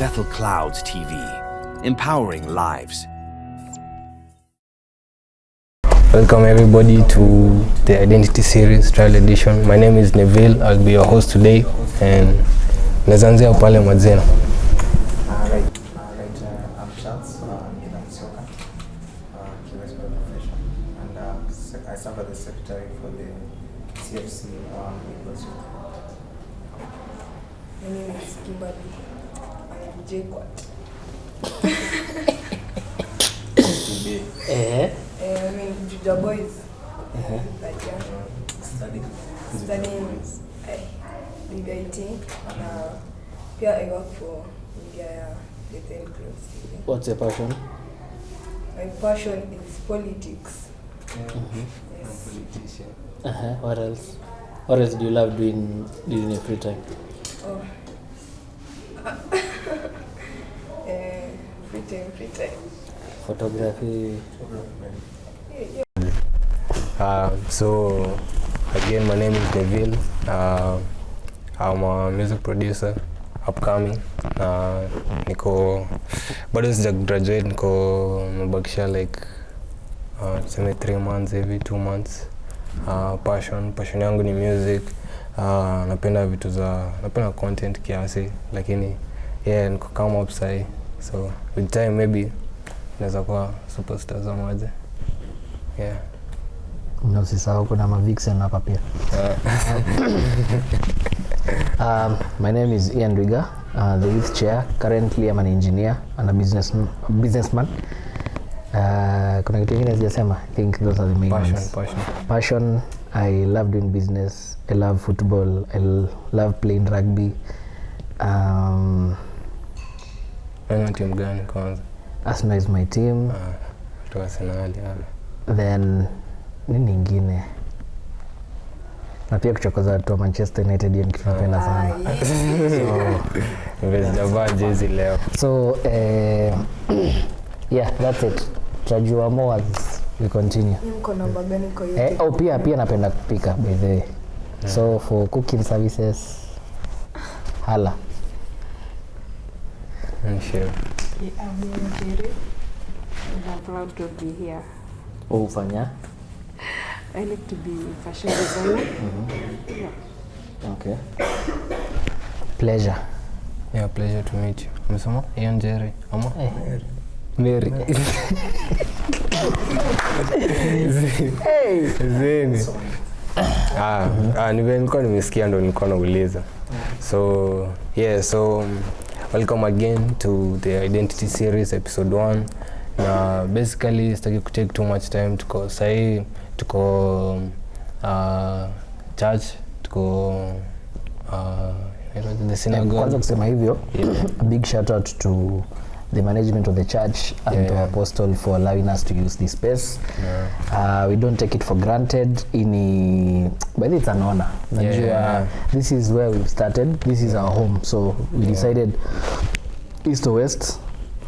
Bethel Clouds TV, empowering lives. Welcome everybody to the Identity Series Trial Edition. My name is Neville. I'll be your host today and naweza anzia pale majina. Right, I'm Charles Ngina Musyoka, QS by profession, and I serve as the secretary for the CFC Eagles Youth. My name is Kimberly. I am JKUAT. Eh, I mean, Juja Boys. But yeah, Studying. Studying BBIT. Na pia I work for media ya Bethel Clouds TV. What's your passion? My passion is politics. Yes. Politician. What else? What else do you love doing during your free time? Oh. Free time, free time. Photography. Yeah. So again, my name is Neville. I'm a music producer, upcoming. Niko bado sija graduate, niko mebakisha like tuseme 3 months hivi, 2 months. Passion yangu ni music. Napenda vitu za, napenda content kiasi, lakini yeah, niko come up sahi, so with time maybe naweza kuwa superstar za moja, yeah. Na usisahau kuna mavixen hapa pia. My name is Ian Riga, the youth chair. Currently I'm an engineer and a businessman. Kuna kitu ingine sijasema. I think those are the main Passion, ones. Passion. Passion, I love doing business. I love football. I love playing rugby. Wewe ni timu gani kwanza? Arsenal is my team. Ah, kutoka Arsenal, ah. Then nini ingine, na pia kuchokoza watu wa Manchester United, hiyo ni kitu napenda sana. Vile sijavaa jezi leo. So yeah, that's it. Tutajua more as we continue. Ni mko namba gani kwa hiyo? Eh, oh, pia napenda kupika, by the way. So for cooking services, hala. Sure. Yeah, I'm Njeri and I'm proud to be here. Ufanya? I like to be a fashion designer. Yeah. Okay. Pleasure. Yeah, pleasure to meet you. Umesema Ian Jerry ama Eh. Mary? Zeni. Ah, ah, nilikuwa nimesikia ndo nilikuwa nauliza. So, yeah, so welcome again to the Identity Series episode 1. Na basically sitaki kutake too much time. Tuko sahii, tuko church, tuko inaitwaje, the synagogue. Kwanza kusema hivyo, a big shout out to the management of the church and to Apostle for allowing us to use this space. We don't take it for granted. Ini by the way, it's an honor. Najua this is where we've started. This is our home. So we decided, east or west,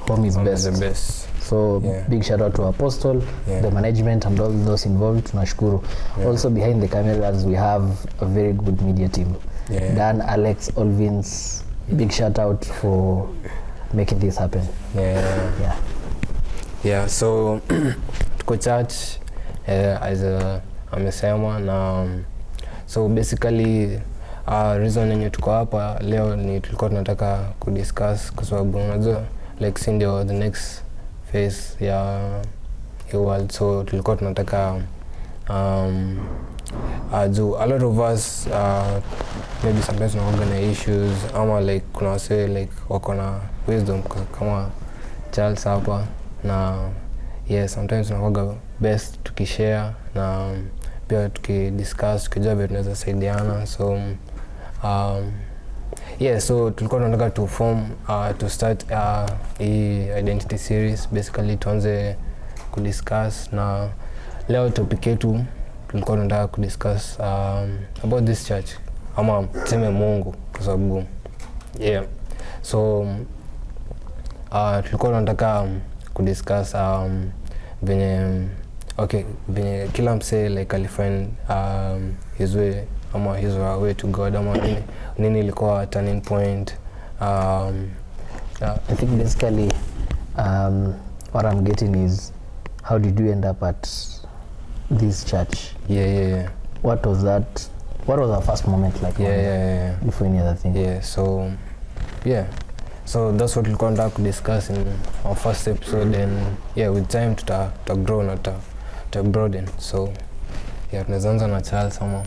home is Home is best. the best. So big shout out to Apostle, the management and all those involved. Tunashukuru. Also behind the cameras we have a very good media team. Dan, Alex, Olvins, big shout out for making this happen. Yeah. Yeah, so tuko church, as amesema, na so basically reason yenye tuko hapa leo ni tulikuwa tunataka kudiscuss kwa sababu unajua like si ndio the next phase ya hii world, so tulikuwa tunataka juu a lot of us maybe sometimes tunakuwaga na issues ama like kuna wasee like wako na wisdom kama Charles hapa, na yeah, sometimes tunakuwaga best tukishare na pia tukidiscuss, tukijua vile tunaweza saidiana. So yeah, so tulikuwa tunataka to form to start hii identity series, basically tuanze kudiscuss, na leo topic yetu tulikuwa tunataka kudiscuss about this church, ama tuseme Mungu, kwa sababu yeah, so tulikuwa tunataka kudiscuss venye, okay, venye kila msee like alifind his way ama his or her way to God, ama nini, nini ilikuwa turning point. Yeah. I think basically what I'm getting is, how did you end up at this church? Yeah. What was that? What was the first moment like? Yeah. Before any other thing. Yeah, so yeah. So that's what tulikuwa nataka kudiscuss in our first episode, and yeah, with time tuta grow na tuta broaden. So yeah, tunaweza anza na Charles ama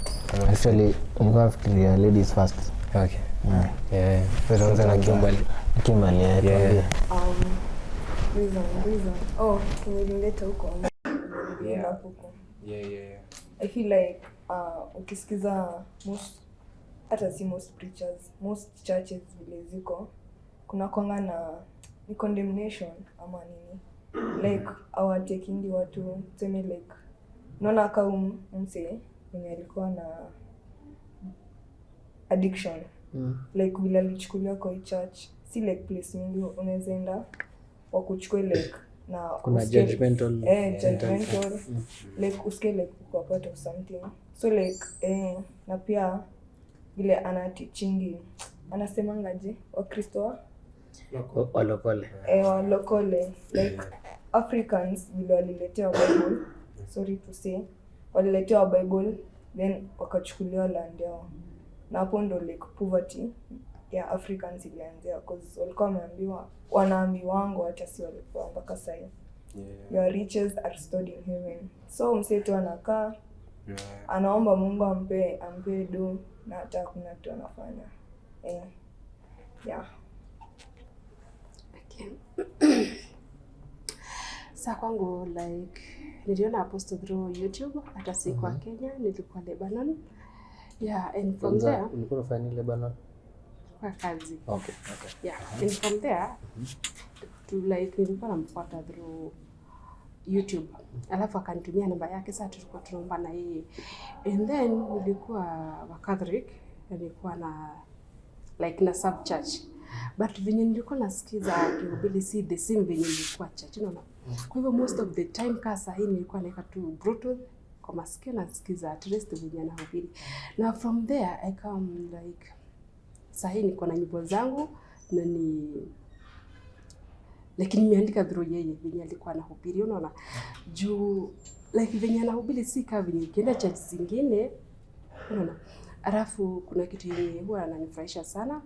Actually, nilikuwa nafikiria ladies first. Okay. Yeah. Yeah. So tuanze na Kimberly. Kimberly, yeah, Yeah. tuambie. Reason. Oh, kenye ilinileta huko. Yeah. Huko. Yeah. I feel like ukisikiza most, hata si most preachers, most churches vile ziko, kuna kwanga na ni condemnation ama nini, like awatekingi watu, tuseme like naona ka mse mwenye alikuwa na addiction, like vile alichukuliwa kwa hii church, si like place mingi unaweza enda wakuchukue like na Kuna judgmental judgmental, like usikie like uko part of something. So like na pia vile ana teachingi, anasemangaje Wakristo Walokole. Walokole, like Africans vile waliletewa Bible, sorry to say, waliletewa Bible then wakachukuliwa land yao, na hapo ndo like poverty ya Africans ilianzia, cause walikuwa wameambiwa, wanaambiwango, hata si walikuwa mpaka sahi, your riches are stored in heaven. So msee tu anakaa anaomba Mungu ampe do, na hata hakuna kitu anafanya. Yeah. Okay. Sa kwangu like niliona Apostle through YouTube, hata si kwa Kenya, nilikuwa Lebanon. Yeah, and from there Ulikuwa unafanya nini Lebanon? kwa kazi. Okay. Yeah, and from there to like nilikuwa namfuata through YouTube. Alafu akanitumia namba yake, sasa tulikuwa tunaomba na yeye. And then nilikuwa wa Catholic, nilikuwa na like na sub church. But venye nilikuwa nasikiza akihubiri si the same venye nilikuwa church, unaona. Kwa hivyo most of the time kaa saa hii nilikuwa naweka tu Bluetooth kwa masikio nasikiza at least venye anahubiri. Na from there I come like saa hii niko na nyimbo zangu na ni lakini nimeandika through yeye venye alikuwa anahubiri, unaona. Juu like venye anahubiri si kama venye ukienda church zingine, unaona. Alafu kuna kitu yenye huwa ananifurahisha sana.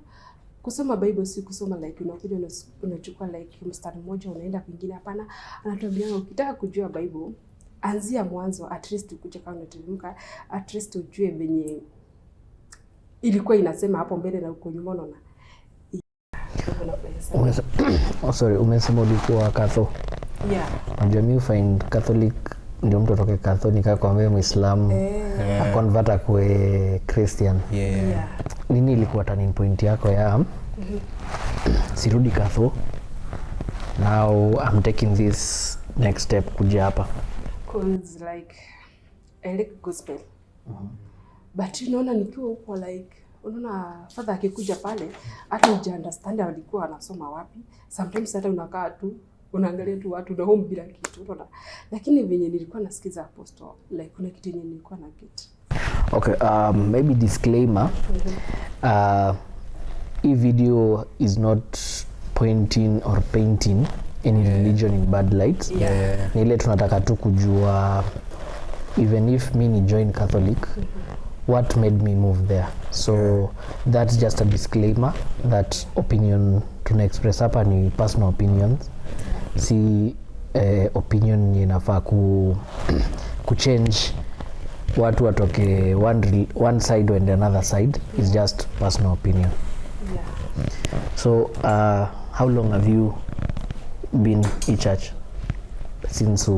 Kusoma Bible si kusoma like unakuja unachukua like mstari mmoja unaenda kwingine, hapana. Anatuambia ukitaka kujua Bible anzia mwanzo, at least ukuje kama unateremka, at least ujue venye ilikuwa inasema hapo mbele na huko nyuma, unaona. Sorry, umesema ulikuwa Katho. Yeah. Unajua mi find Catholic ndio mtu atoke Catholic akwambie Muislamu, aconvert akuwe Christian. Yeah. Nini ilikuwa turning point yako ya sirudi Katho, now I'm taking this next step kuja hapa? Cause like I like gospel. But unaona nikiwa huko like unaona father akikuja pale hata huja understand alikuwa anasoma wapi. Sometimes hata unakaa tu unaangalia tu watu na home bila kitu, unaona. Lakini venye nilikuwa nasikiza Apostle like kuna kitu yenye nilikuwa na get. Okay, maybe disclaimer. Hii video is not pointing or painting any religion in bad light. Yeah. Ni ile tunataka tu kujua, even if mi ni join Catholic, what made me move there. So that's just a disclaimer that opinion tuna express hapa ni personal opinions, si opinion inafaa kuchange watu watoke one side and another side. It's just personal opinion. Yeah. So how long have you been in church? Since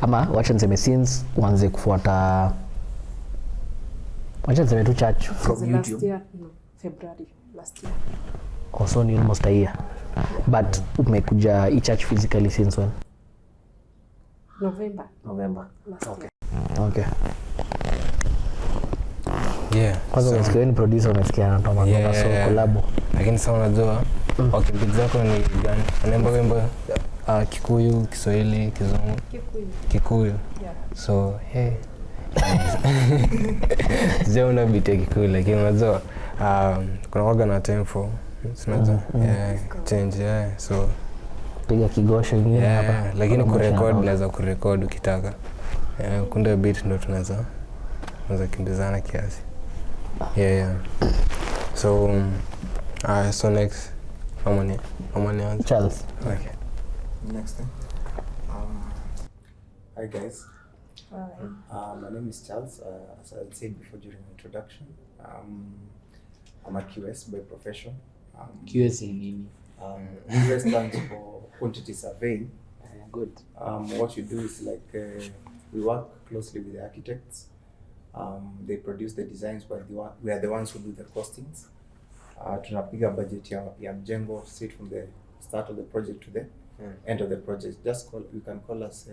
ama wacha niseme since uanze kufuata, wacha niseme tu church from Last YouTube. year, no, February last year. Also ni almost a year. But umekuja hii church physically since when? November. November. Last year. Okay. Yeah. Kwanza umesikia ni producer, umesikia anatoa mangoma, so collab. Lakini sasa unajua, okay, beat zako ni gani? Unaimba wimbo Kikuyu, Kiswahili, Kizungu? Kikuyu. Yeah. So, hey. Sijaona beat ya Kikuyu, lakini unajua kuna waga na time for Sinajua. Yeah, change, yeah. So Piga kigosho ingine yeah, hapa. lakini Promotion kurekod and all. naweza kurekod ukitaka. Yeah, kunda beat ndo tunaweza kimbizana kiasi. Yeah. So so next ama nianze? Charles. Okay. Next thing. Hi guys. My name is Charles. As I said before during the introduction, I'm a QS by profession. QS ni nini? QS stands for quantity surveying. Good. What you do is like we work closely with the architects. They produce the designs, but we are the ones who do the costings. Tunapiga budget ya mjengo straight from the start of the project to the end of the project. You can call us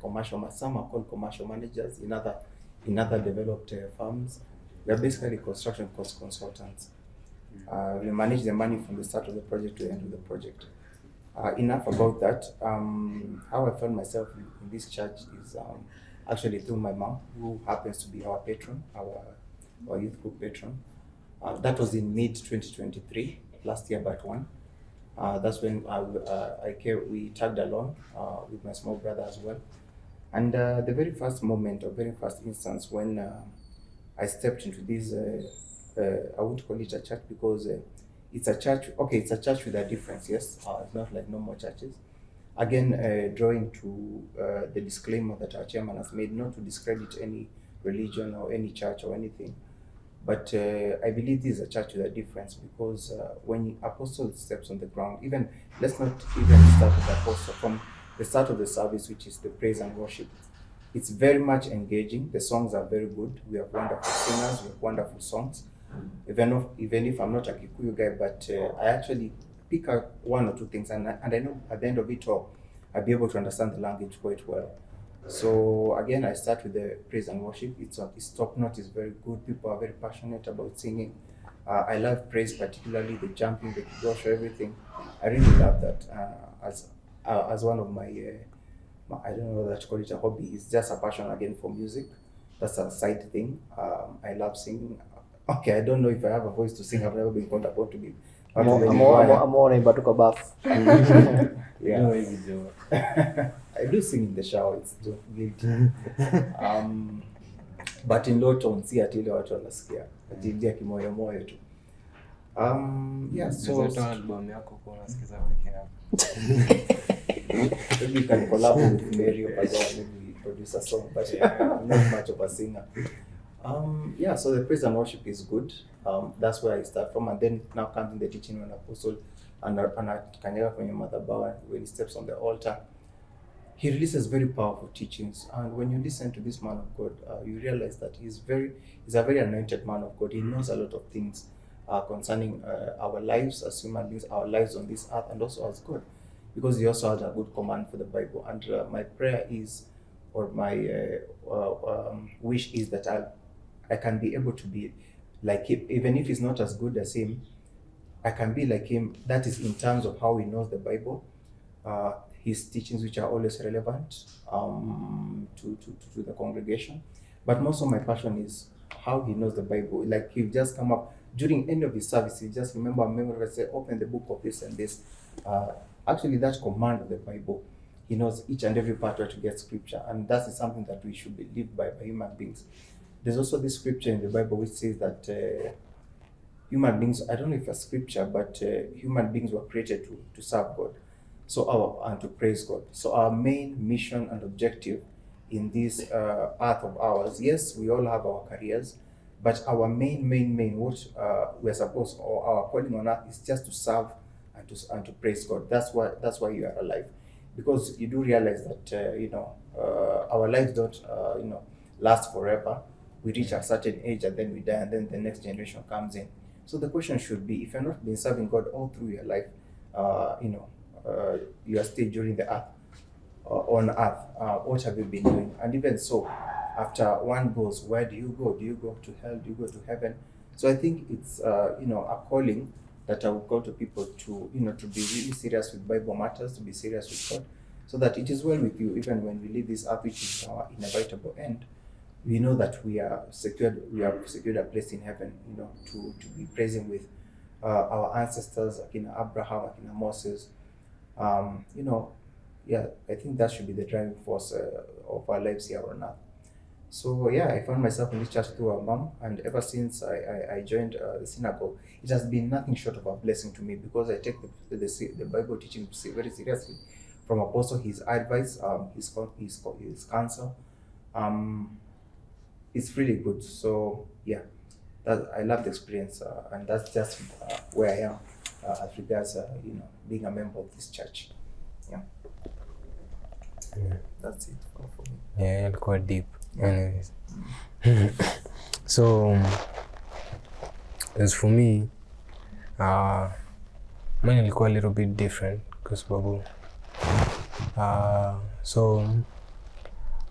commercial. Some are called commercial managers in other developed firms. We are basically construction cost consultants. We manage the money from the start of the project to the end of the project. Enough about that. How I found myself in this church is actually through my mom, who happens to be our patron, our youth group patron. That was in mid-2023, last year but one. That's when we tagged along with my small brother as well. And the very first moment or very first instance when I stepped into this, I won't call it a church because it's a church. Okay, it's a church with a difference, yes. It's not like normal churches. Again, drawing to the disclaimer that our chairman has made, not to discredit any religion or any church or anything. But I believe this is a church with a difference because when apostle steps on the ground, even let's not even start with apostle, from the start of the service, which is the praise and worship, it's very much engaging. The songs are very good. We have wonderful singers, we have wonderful songs. Even if I'm not a Kikuyu guy, but I actually pick up one or two things, and I know at the end of it all, I'll be able to understand the language quite well. So again, I start with the praise and worship. It's top notch. It's very good. People are very passionate about singing. I love praise, particularly the jumping, the kigosho, everything. I really love that as one of my, I don't know whether to call it a hobby. It's just a passion again for music. That's a side thing. I love singing. Okay, I don't know if I have a voice to sing. I've never been called upon to be. Ama unaimba tu kwa bafu. Yeah. I do sing in the shower. It's just guilty. But in low tone, si ati ile watu wanasikia. Ati kimoyo moyo tu. Yeah, so album yako kwa unasikiza peke yako. Maybe you can collab with Mary or Pazar, maybe produce a song, but I'm not much of a singer. Yeah, so the praise and worship is good. That's where I start from, and then now comes in the teaching when apostle anakanyaga kwenye madhabahu, when he steps on the altar, he releases very powerful teachings. And when you listen to this man of God, you realize that he's a very anointed man of God. He knows a lot of things concerning our lives as human beings, our lives on this earth, and also as God, because he also has a good command for the Bible. And my prayer is, or my wish is that I can be able to be like him, even if he's not as good as him. I can be like him. That is in terms of how he knows the Bible, his teachings, which are always relevant to the congregation. But most of my passion is how he knows the Bible. Like he just come up during any of his service, he just remember a memory and say, open the book of this and this. Actually, that command of the Bible, he knows each and every part where to get scripture. And that is something that we should be lived by human beings. There's also this scripture in the Bible which says that human beings, I don't know if a scripture, but human beings were created to serve God, and to praise God. So our main mission and objective in this earth of ours, yes, we all have our careers, but our main, what we're supposed, or our calling on earth is just to serve and to praise God. That's why you are alive, because you do realize that our lives don't last forever. We reach a certain age and then we die, and then the next generation comes in. So the question should be, if you're not been serving God all through your life, you are still during the earth, on earth, what have you been doing? And even so, after one goes, where do you go? Do you go to hell? Do you go to heaven? So I think it's, a calling that I would call to people to, to be really serious with Bible matters, to be serious with God, so that it is well with you, even when we leave this earth, which is our inevitable end. We know that we are secured. We have secured a place in heaven, to be praising with Our ancestors, akina Abraham, akina Moses, yeah, I think that should be the driving force of our lives here on earth. So yeah, I found myself in this church through our mom, and ever since I joined the synagogue, it has been nothing short of a blessing to me, because I take the Bible teaching very seriously from Apostle, his advice, his counsel. It's really good. So yeah, that I love the experience, and that's just where I am as regards being a member of this church. Yeah, that's it for me. Yeah, ilikuwa deep. Anyways. So as for me, mine ilikuwa a little bit different kwa sababu so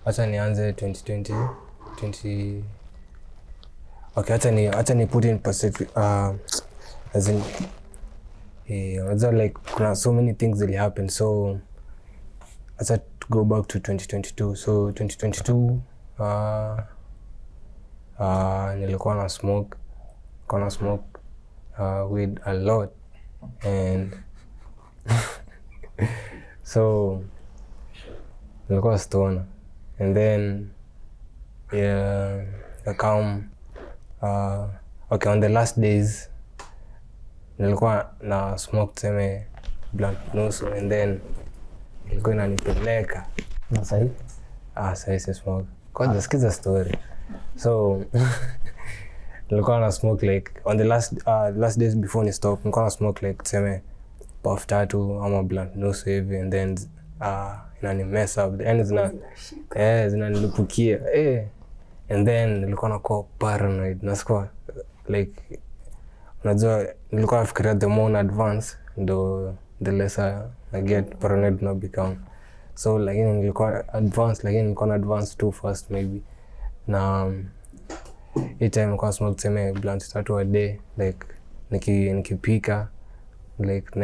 acha nianze 2020 20. Okay, acha ni put in perspective, as in, unajua like kuna so many things that happen, so acha to go back to 2022. So 2022, nilikuwa na smoke, nilikuwa na smoke weed a lot, and so nilikuwa stoner, and then yeah, I come, okay, on the last days nilikuwa na smoke tuseme blunt nusu, and then ilikuwa inanipeleka. Na sahii? Ah, sahi si smoke. Kwanza sikiza story. So nilikuwa na smoke like on the last days before ni stop, nilikuwa na smoke like tuseme puff tatu ama blunt nusu hivi, and then inani mess up, yani zinanilipukia, and then nilikuwa nakuwa paranoid, nasikuwa like, unajua nilikuwa nafikiria the more in advance ndo the lesser I get paranoid na become. So lakini nilikuwa advance, lakini nilikuwa na advance too fast maybe, na hii time nilikuwa smoke tuseme blunt tatu a day, like nikipika like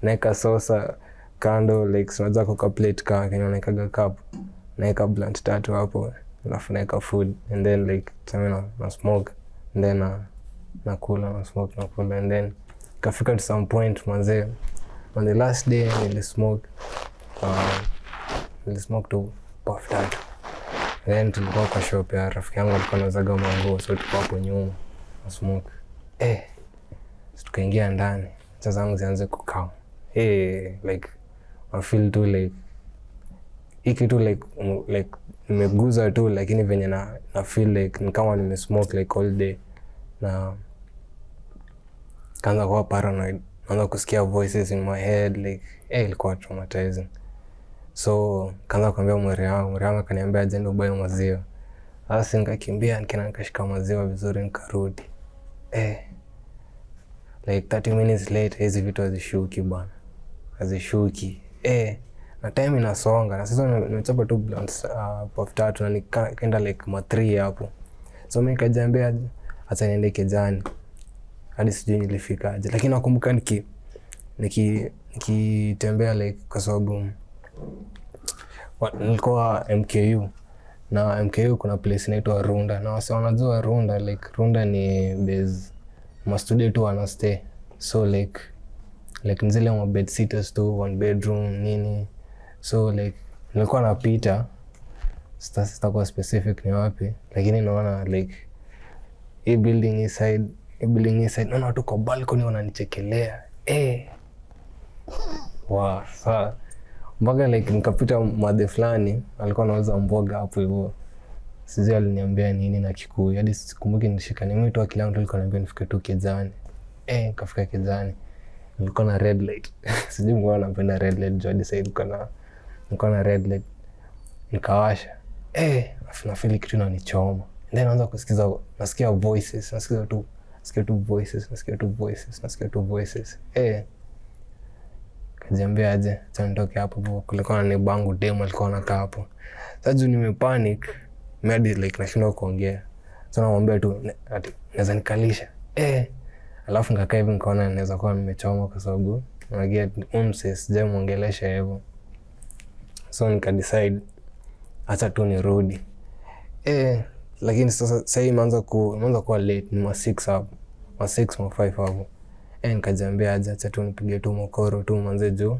naeka sosa kando, like si unajua kuka plate ka kenye unaekaga cup, naeka blunt tatu hapo, alafu naeka food, and then like tuseme na smoke and then na nakula, na smoke, nakula, and then kafika to some point manzee, on the last day nilismoke tu puff tatu. Then tulikuwa kwa shop ya rafiki yangu, alikuwa anauzaga manguo, so tulikuwa hapo nyuma na smoke, so tukaingia ndani, cha zangu zianze kukaa, like I feel tu like hii kitu like, like nimeguza tu, lakini venye na feel like ni kama nimesmoke like all day, na kaanza kuwa paranoid, naanza kusikia voices in my head, like ilikuwa traumatizing. So kaanza kuambia mwere wangu, mwere wangu akaniambia ajende ubuy maziwa. Sasa nikakimbia, nikaenda nikashika maziwa vizuri, nikarudi, like 30 minutes later hizi vitu hazishuki bwana, hazishuki, na time inasonga, na sasa nimechapa tu blunts puff tatu na nikaenda like ma 3 hapo. So mimi nikajiambia acha niende kejani, hadi sijui nilifika aje, lakini nakumbuka nikitembea like, kwa sababu nilikuwa MKU, na MKU kuna place inaitwa Runda, na wase wanajua Runda, like Runda ni base mastudio tu wana stay, so like ni zile ma bed sitters tu, one bedroom nini. So like nilikuwa napita, sitakuwa specific ni wapi, lakini naona like hii building hii side, hii building hii side, naona watu kwa balcony wananichekelea, wa saa mpaka like nikapita madhe fulani alikuwa anauza mboga hapo hivyo, sijui aliniambia nini na Kikuyu, hadi sikumbuki nilishika ni mimi tu, akili yangu tu ilikuwa inaniambia nifike tu kejani. Nikafika kejani, nilikuwa na red light, sijui mbona napenda red light juu hadi sasa nilikuwa na red light, nikawasha, afu nafeel kitu inanichoma, then naanza kusikiza, nasikia voices, nasikia tu voices, nasikia tu voices, nasikia tu voices. Kajiambia aje, acha nitoke hapo hivyo. Kulikuwa na neighbor wangu dem alikuwa anakaa hapo. Sasa juu nimepanic mimi hadi like nashindwa kuongea, so namwambia tu ati naweza nikalisha, alafu nikakaa hivi nikaona naweza kuwa nimechoma kwa sababu unaget umse sijamuongelesha hivyo, so nikadecide acha tu nirudi. Lakini sasa sahii imeanza kuwa late, ni ma 6 hapo. Ma 6 ma 5 hapo. Nikajiambia aje, acha tu nipige tu mokoro tu manze juu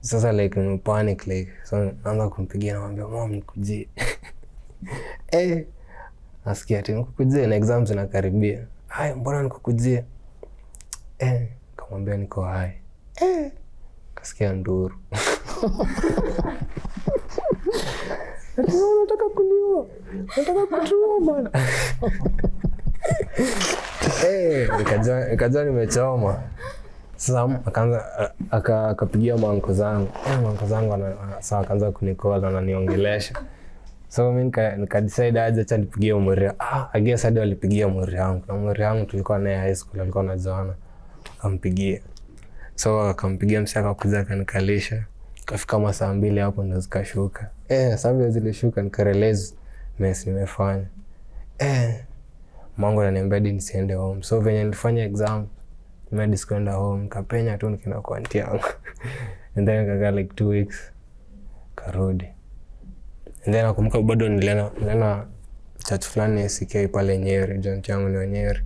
sasa like nimepanic like, so naanza kumpigia namwambia mom nikujie. Nasikia ati nikukujie na exams zinakaribia. Haya, mbona nikukujie? Nikamwambia niko hai. Kasikia nduru. Ati wewe unataka kuniua? Unataka kutuua bwana. Nikajua nimechoma. Sasa akaanza akapigia manko zangu. Manko zangu sasa akaanza kunicall ananiongelesha. So mimi nika decide aje acha nipigie mwiri. I guess hadi walipigia mwiri yangu. Na mwiri yangu tulikuwa naye high school, alikuwa anajuana. Akampigia. So akampigia msee akakuja akanikalisha. Kafika masaa 2 hapo ndo zikashuka. Saa 2 zilishuka nikarealize mess nimefanya. Mangu ananiambia hadi nisiende home. So venye nilifanya exam, mimi hadi sikuenda home, nikapenya tu nikaenda kwa auntie yangu. And then nikakaa like 2 weeks, karudi. And then nakumbuka bado nilienda church fulani ya ACK pale Nyeri, juu auntie yangu ni wa Nyeri.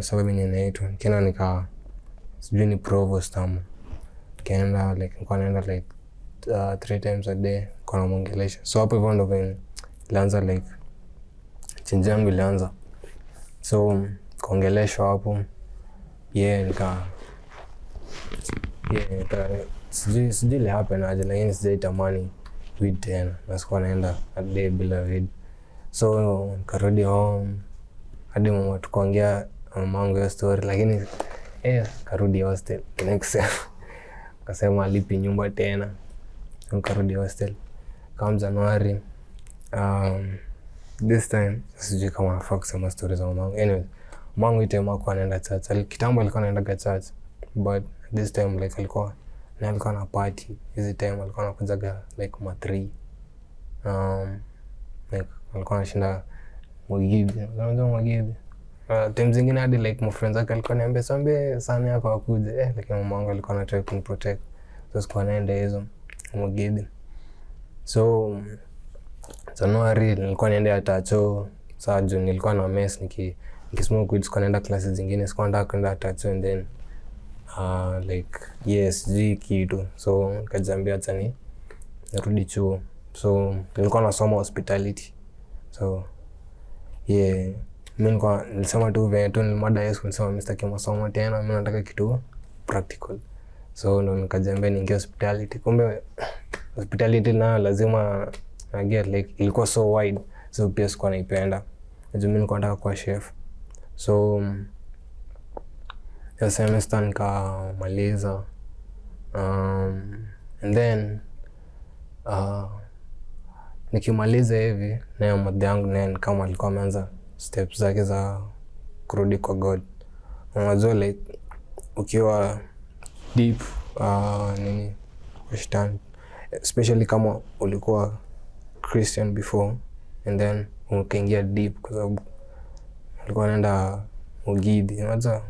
Sababu yenye inaitwa. Nikaenda nika sijui ni provost ama. Nikaenda like nilikuwa naenda like 3 times a day kwa namuongelesha. So hapo hivyo ndo venye ilianza like change yangu ilianza. So kuongeleshwa hapo, nika sijui ile happen aje, lakini sijaitamani weed tena, na sikuwa naenda a day bila weed. So nikarudi home hadi mama tukaongea mamangu hiyo story, lakini karudi hostel the next day. Akasema alipi nyumba tena. So nikarudi hostel kama Januari. This time sijui kama nafaa kusema stories za mamangu. Anyway, mamangu hii time hakuwa anaenda church. Kitambo alikuwa anaendaga church, but this time like alikuwa na party. Hizi time alikuwa anakujaga like ma 3. Like alikuwa anashinda Mwigidi. Unajua Mwigidi? Time zingine hadi like my friends wake alikuwa ananiambia sambe sana yako akuje. Lakini mamangu alikuwa anataka kuniprotect. So sikuwa naenda hizo Mwigidi. So Januari nilikuwa niende Atacho. Saa juu nilikuwa na mess nikismoke weed, sikuwa naenda classes zingine, sikuwa nataka kwenda Atacho and then like yes sijui kitu. So nikajiambia acha ni nirudi chuo. So nilikuwa nasoma hospitality. So yeah, mimi nilikuwa nilisema tu venye tu nilimada Yesu, nilisema mimi sitaki masomo tena, mimi nataka kitu practical. So ndo nikajiambia niingie hospitality. Kumbe hospitality nayo lazima I get like ilikuwa so wide, so pia sikuwa naipenda. Najua mimi nilikuwa nataka kuwa chef. So hiyo semester nikamaliza. And then nikimaliza hivi naye mother yangu naye ni kama alikuwa ameanza steps zake za kurudi kwa God. Unajua like ukiwa deep nini kwa shetani, especially kama ulikuwa Christian before and then ukaingia deep, kwa sababu alikuwa anaenda Mugidi. Unajua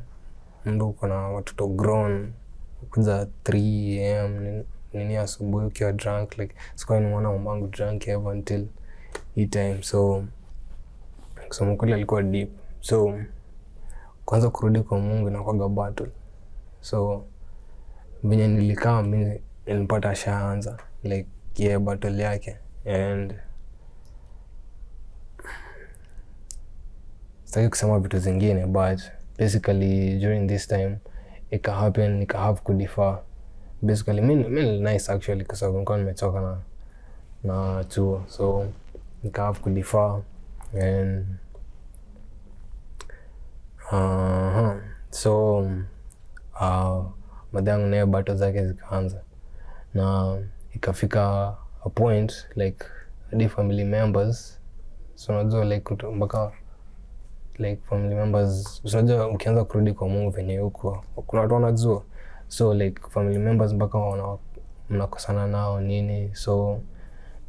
mtu uko na watoto grown kuja 3 am nini asubuhi ukiwa drunk, like sikuwa nimeona mamangu drunk ever until hii time. So kusema kweli alikuwa deep. So kwanza kurudi kwa Mungu inakuwaga battle. So venye nilikaa mimi nilipata ashaanza like yeah battle yake, and sitaki kusema vitu zingine, but basically during this time ika happen, nika have kudefer. Basically mi nice actually, kwa sababu nilikuwa nimechoka na chuo, so nika have kudefer. And so madangu naye battle zake zikaanza, na ikafika a point like hadi family members, so unajua like mpaka like family members, unajua ukianza kurudi kwa Mungu venye huko kuna watu wanajua, so like family members mpaka mnakosana nao nini. So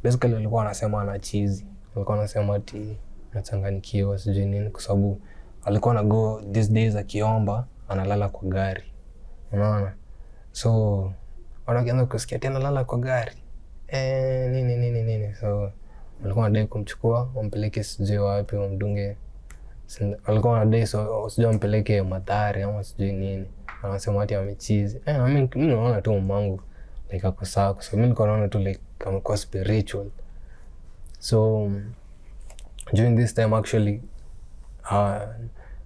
basically walikuwa wanasema ana chizi, walikuwa wanasema ati nachanganyikiwa sijui nini, kwa sababu alikuwa na go these days akiomba analala kwa gari, unaona. So wanaanza kusikia tena lala kwa gari nini nini nini, so walikuwa wanadai kumchukua wampeleke sijui wapi, wamdunge Walikuwa wanadai so sijui wampeleke Mathare ama sijui nini, wanasema ati amechizi. Na mimi naona tu mamangu like ako sawa, kwa sababu mimi nilikuwa naona tu like amekuwa spiritual. So during this time actually,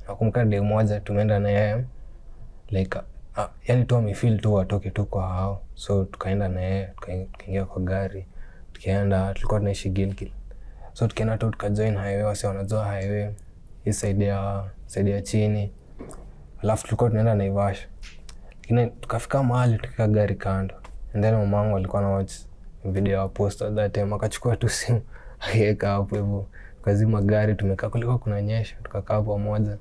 nakumbuka day moja tumeenda na yeye like, yani tu amefeel tu watoke tu kwa hao, so tukaenda na yeye, tukaingia kwa gari tukaenda, tulikuwa tunaishi Gilgil, so tukaenda tu tukajoin highway, wase wanajua highway hii side ya chini, alafu tulikuwa tunaenda Naivasha, lakini tukafika mahali tukaweka gari kando, and then mamangu alikuwa na watch video ya Apostle at that time, akachukua tu simu akaiweka hapo hivyo, tukazima gari, tumekaa, kulikuwa kunanyesha, tukakaa pamoja,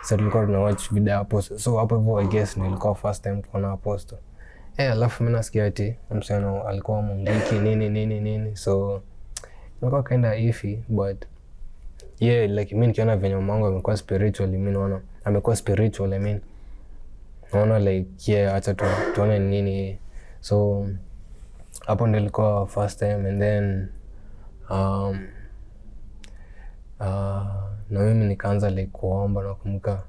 so tulikuwa tuna watch video ya Apostle. So hapo hivyo I guess ndio ilikuwa first time kuona Apostle. Alafu mimi nasikia ati msichana alikuwa mungiki nini nini nini, so ilikuwa kinda iffy, but yeah, like mi nikiona venye mamangu amekuwa spiritual, mi naona amekuwa spiritual, I mean naona like yeah, acha tuone ni nini hii. So hapo ndio ilikuwa first time, and then na mimi nikaanza like kuomba. Nakumbuka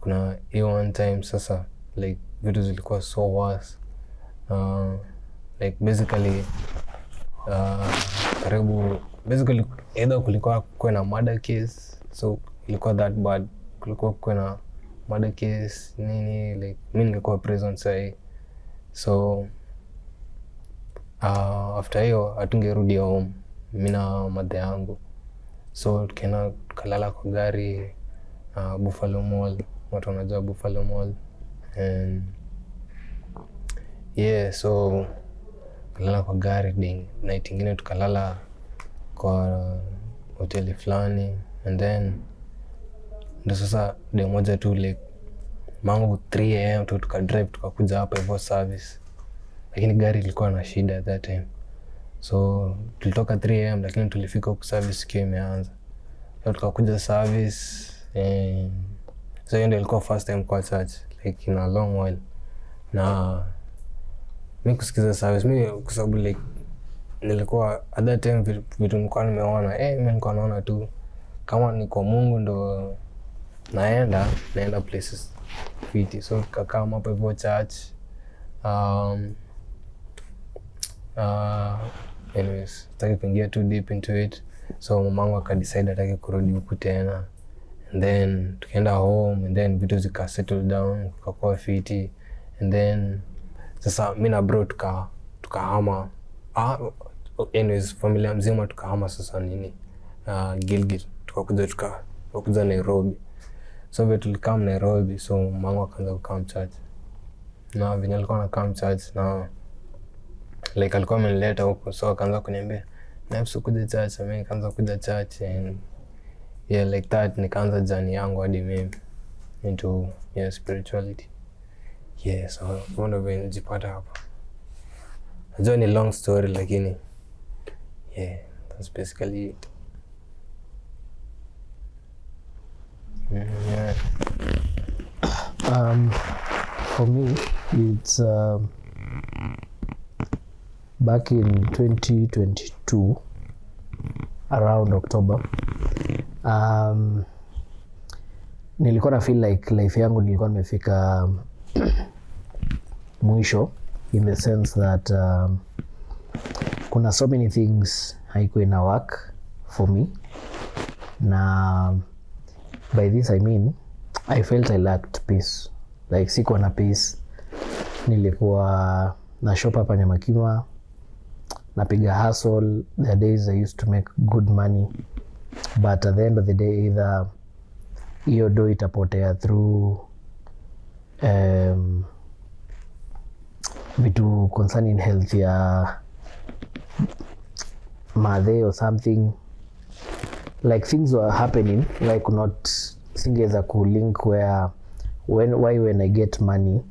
kuna hiyo one time sasa like vitu zilikuwa so worse, like basically karibu basically either kulikuwa kuwe na murder case, so ilikuwa that bad, kulikuwa kuwe na murder case nini, like mi ningekuwa prison sahii. So after hiyo hatungerudi home, mi na madhe yangu, so tukaenda tukalala kwa gari, Buffalo Mall, watu wanajua Buffalo Mall, and yeah, so tukalala kwa gari ding. Night ingine tukalala kwa hoteli fulani, and then ndo sasa day moja tu like mangu 3 a.m. tu tukadrive tukakuja hapa hivyo service, lakini gari ilikuwa na shida at that time, so tulitoka 3 a.m. lakini tulifika huku service ikiwa imeanza, so tukakuja service and so hiyo ndio ilikuwa first time kwa church like in a long while. Na mi kusikiza service, mi kwa sababu like nilikuwa at that time vitu nilikuwa nimeona, mi nilikuwa naona tu kama ni kwa Mungu ndo naenda places fiti. So tukakaa hapo hivyo church. Anyways, sitaki kuingia too deep into it. So mamangu akadecide ataki kurudi huku tena, and then tukaenda home, and then vitu zika settle down, tukakuwa fiti, and then sasa mi na bro tukahama, anyways familia mzima tukahama sasa nini, Gilgil, tukakuja Nairobi. So vile tulikam Nairobi, so mamangu akaanza kukam church, na venye alikuwa anakam church na like alikuwa amenileta huko, so akaanza kuniambia nafsi kuja church, na mimi nikaanza kuja church, and yeah, like that nikaanza journey yangu hadi mimi into, yeah, spirituality. Yeah, so hivyo ndo vile nilijipata hapa. Najua ni long story, lakini yeah, that's basically it. Yeah. For me, it's back in 2022, around October. Nilikuwa na feel like life yangu nilikuwa nimefika mwisho, in the sense that kuna so many things haikuwa ina work for me. Na by this I mean I felt I lacked peace, like sikuwa na peace. Nilikuwa na shop hapa Nyamakima, napiga hustle. There are days I used to make good money, but at the end of the day either hiyo do itapotea through vitu concerning health ya madhe or something. Like things were happening, like not singeweza kulink where when, why when I get money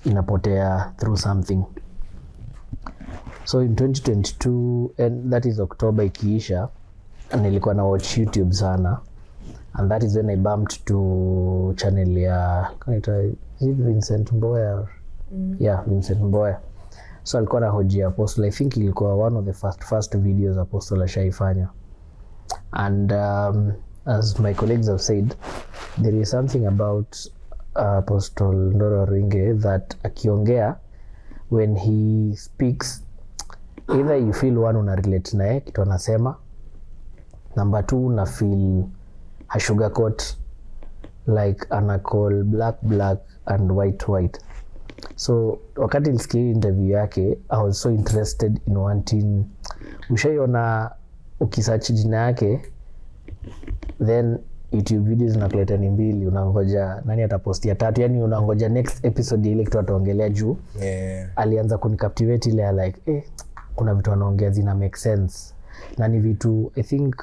inapotea through something. So in 2022, and that is October ikiisha, nilikuwa na watch YouTube sana, and that is when I bumped to channel ya, kanaitwa, is it Vincent Mboya yeah, Vincent Mboya. So alikuwa na hoji Apostle. I think ilikuwa one of the first videos Apostle ashaifanya. And as my colleagues have said, there is something about Apostle Ndoro Waruinge that akiongea, when he speaks, either you feel, one, una relate naye kitu anasema, number two, una feel hasugarcoat, like ana call black black and white white. So wakati nilisikia hii interview yake, I was so interested in wanting, ushaiona ukisearch jina yake, then YouTube videos zinakuleta ni mbili, unangoja nani atapostia tatu, yani unangoja next episode ya ile kitu ataongelea juu alianza kunicaptivate ile ya like, kuna vitu anaongea zina make sense na ni vitu, I think,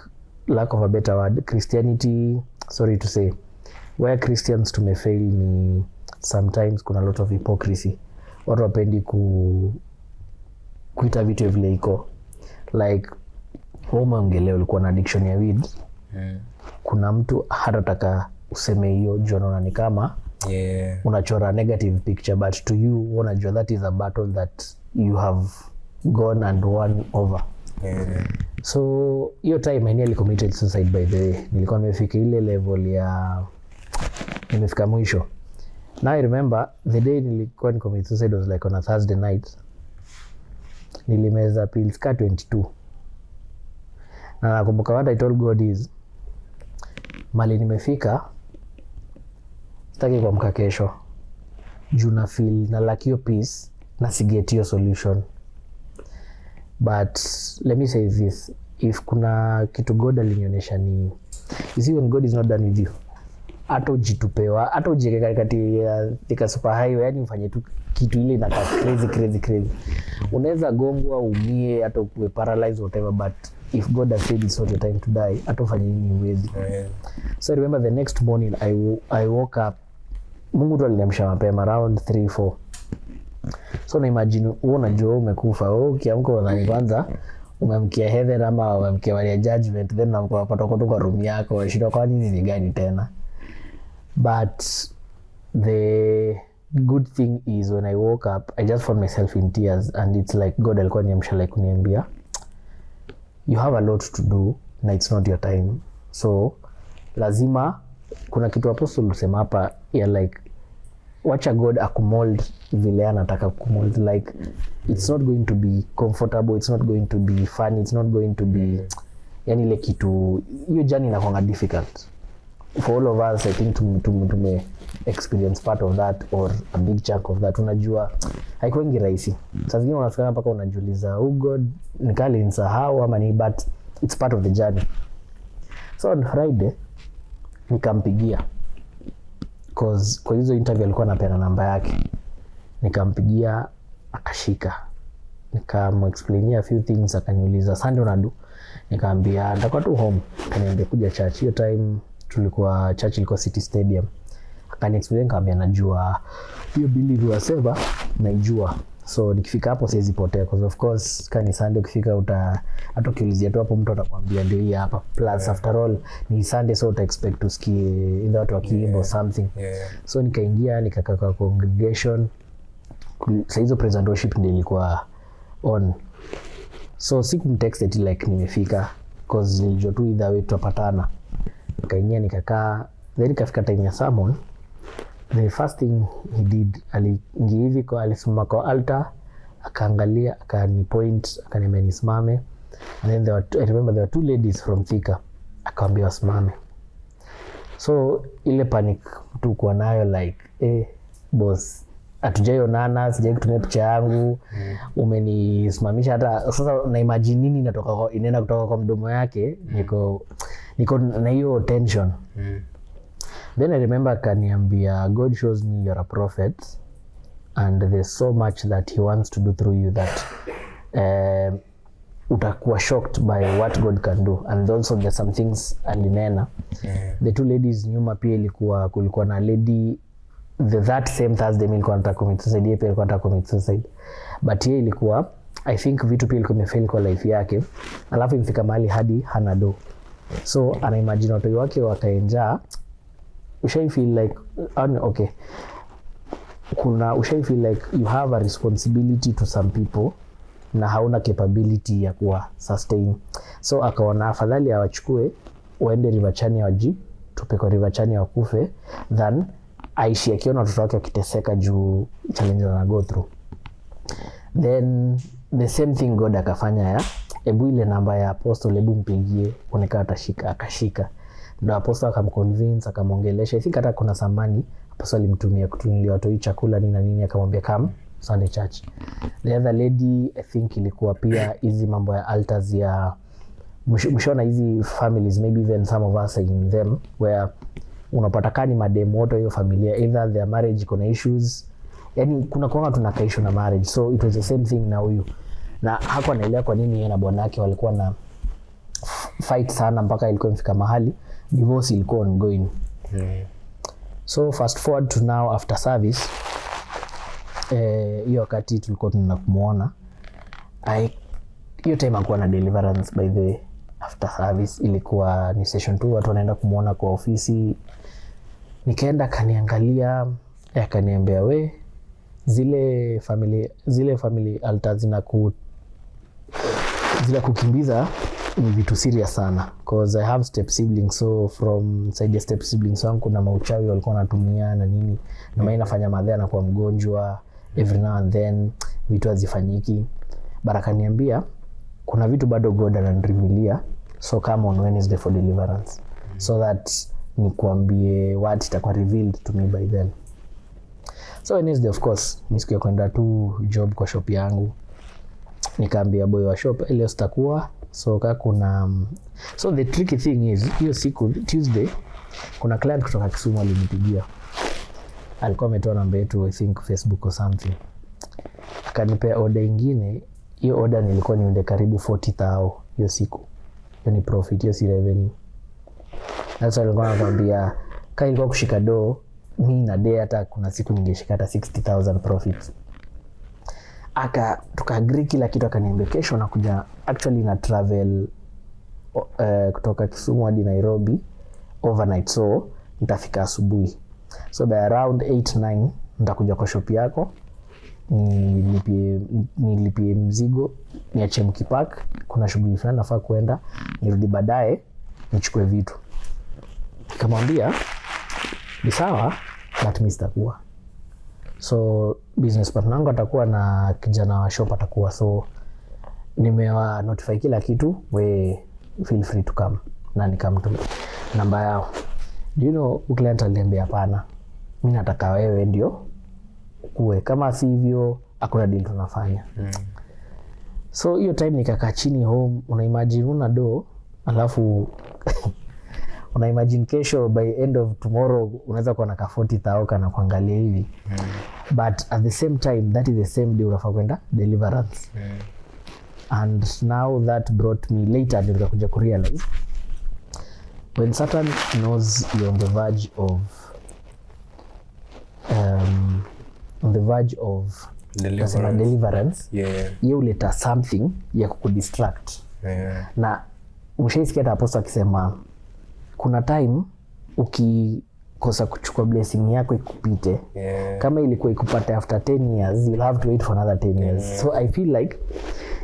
lack of a better word, Christianity, sorry to say, where Christians tumefail ni sometimes kuna lot of hypocrisy. Watu wapendi kuita vitu vile iko. Like wewe umeongelea ulikuwa na addiction ya weed, kuna mtu hatataka useme hiyo juu anaona ni kama unachora negative picture, but to you, wewe unajua that is a battle that you have gone and won over. So hiyo time I nearly committed suicide, by the way. Nilikuwa nimefika ile level ya nimefika mwisho. Now I remember the day nilikuwa ni commit suicide was like on a Thursday night. Nilimeza pills ka 22, na nakumbuka what I told God is, mali nimefika, sitaki kuamka kesho juu na feel na lack hiyo peace na siget hiyo solution. But let me say this, if kuna kitu God alinionyesha ni, you see, when God is not done with you, hata ujitupewa, hata ujieke katikati ya Thika Super Highway, yani ufanye tu kitu ile inakaa crazy crazy crazy, unaweza gongwa, umie, hata ukuwe paralyzed, whatever, but if God has said it's not your time to die, hata ufanye nini, huwezi. So I remember the next morning I woke up, Mungu tu aliniamsha mapema around 3 4. So na imagine wewe unajua wewe umekufa, wewe ukiamka unadhani kwanza umeamkia heaven ama umeamkia wale judgment, then unaamka unapata uko tu kwa room yako, unashindwa kwani hizi ni gani tena. But the good thing is when I woke up, I just found myself in tears, and it's like God alikuwa niamsha, like kuniambia, you have a lot to do na it's not your time. So lazima kuna kitu apostle husema hapa ya like, wacha God akumold vile anataka kumold. Like, it's not going to be comfortable, it's not going to be fun, it's not going to be, yani ile kitu, hiyo journey inakwanga difficult for all of us. I think tume experience part of that or a big chunk of that. Unajua haikuwangi rahisi. Saa zingine unafika mpaka unajiuliza, oh God, ni kaa alinisahau ama ni, but it's part of the journey. So on Friday nikampigia, 'cause kwa hizo interview alikuwa anapeana namba yake. Nikampigia akashika, nikamexplainia a few things. Akaniuliza, "Sunday unadu?" Nikaambia nitakuwa tu home. Akaniambia, "Kuja church." Hiyo time tulikuwa, church ilikuwa City Stadium. Akaniexplain, nikamwambia najua hiyo building waseva, naijua, so nikifika hapo siwezi potea, because of course ka ni Sunday, ukifika uta, hata ukiulizia tu hapo mtu atakwambia ndio hii hapa. Plus, after all ni Sunday, so uta expect usikie either watu wakiimba or something. So nikaingia, nikakaa kwa congregation. Saa hizo praise and worship ndio ilikuwa on, so sikumtext ati like nimefika, 'cause nilijua tu either way tutapatana. Nikaingia, nikakaa, then ikafika time ya sermon. The first thing he did, aliingia hivi kwa, alisimama kwa altar, akaangalia, akani point, akaniambia nisimame. And then I remember there were two ladies from Thika, akawambia wasimame. So ile panic mtu kuwa nayo, like, boss, hatujaionana, sijai kutumia picha yangu, umenisimamisha. Hata sasa na imagine nini inaenda kutoka kwa mdomo yake. Niko na hiyo tension. Then I remember akaniambia, "God shows me you're a prophet and there's so much that he wants to do through you that utakuwa shocked by what God can do." And also there's some things alinena. The two ladies nyuma pia, ilikuwa kulikuwa na lady, that same Thursday mi nilikuwa nataka commit suicide, yeye pia alikuwa anataka commit suicide, but yeye ilikuwa, I think, vitu pia ilikuwa imefail kwa life yake, alafu imefika mahali hadi hana do, so anaimagine watoi wake wakae njaa. Ushai feel like okay, kuna, ushai feel like you have a responsibility to some people? Na hauna capability ya kuwa sustain, so akaona afadhali awachukue waende River Chania, wajitupe kwa River Chania wakufe, than aishi akiona watoto wake wakiteseka juu challenges ana go through. Then the same thing God akafanya ya ebu ile namba ya apostle, ebu mpigie onekana atashika. Akashika, ndo apostle akamconvince, akamwongelesha. I think hata kuna samani apostle alimtumia kutunulia watoi chakula, nini na nini, akamwambia come Sunday church. The other lady, I think ilikuwa pia hizi mambo ya altars ya mshaona hizi families, maybe even some of us are in them, where unapata kaa ni mademu wote hiyo familia, either their marriage iko na issues, yani kuna kuanga tuna kaissue na marriage. So it was the same thing na huyu, na hakuwa anaelewa kwa nini yeye na bwana yake walikuwa na fight sana mpaka ilikuwa imefika mahali divorce ilikuwa ongoing. So fast forward to now, after service, hiyo wakati tulikuwa tunaenda kumwona, hiyo time akuwa na deliverance, by the way. After service ilikuwa ni session tu, watu wanaenda kumwona kwa ofisi. Nikaenda, akaniangalia, akaniambia, "We, zile family altar zina kukimbiza ni vitu serious sana, cause I have step siblings." So from side ya step siblings wangu kuna mauchawi walikuwa wanatumia na nini, na maana inafanya madhe anakuwa mgonjwa every now and then, vitu hazifanyiki. But akaniambia kuna vitu bado God ananirevealia, so come on Wednesday for deliverance so that nikuambie what itakuwa revealed to me by then. So Wednesday, of course, ni siku ya kwenda tu job kwa shop yangu. Nikaambia boy wa shop, "Eh, leo sitakuwa, so ka kuna." So the tricky thing is, hiyo siku Tuesday kuna client kutoka Kisumu alinipigia. Alikuwa ametoa namba yetu, I think Facebook or something. Akanipea order ingine. Hiyo order nilikuwa niunde karibu 40 thao hiyo siku. Hiyo ni profit, hiyo si revenue. That's why nilikuwa nakwambia ka ilikuwa kushika doo, mi na day hata kuna siku ningeshika hata 60,000 profit. Aka tukaagree kila kitu, akaniambia kesho nakuja. Actually na travel kutoka Kisumu hadi Nairobi overnight, so nitafika asubuhi, so by around 8 9 nitakuja kwa shop yako nilipie mzigo, niache mkipack, kuna shughuli fulani nafaa kuenda, nirudi baadaye nichukue vitu. Nikamwambia ni sawa, but mi sitakuwa, so business partner wangu atakuwa na kijana wa shop atakuwa, so nimewa notify kila kitu, we feel free to come. Na nikamtuma namba yao. Do you know, huyu client aliniambia, "Hapana, mi nataka wewe ndio kuwe, kama si hivyo hakuna deal tunafanya." So hiyo time nikakaa chini home. Unaimagine una do, alafu unaimagine kesho, by end of tomorrow, unaweza kuwa na ka 40 thao kana kuangalia hivi. But at the same time, that is the same day unafaa kwenda deliverance. And now that brought me, later ndio nikakuja kurealize, when Satan knows you're on the verge of nasema Deliverance. deliverance, ye huleta something ya kukudistract. Na mshaisikia hata apostle akisema kuna time ukikosa kuchukua blessing yako ikupite. Kama ilikuwa ikupate after 10 years, you'll have to wait for another 10 years. So I feel like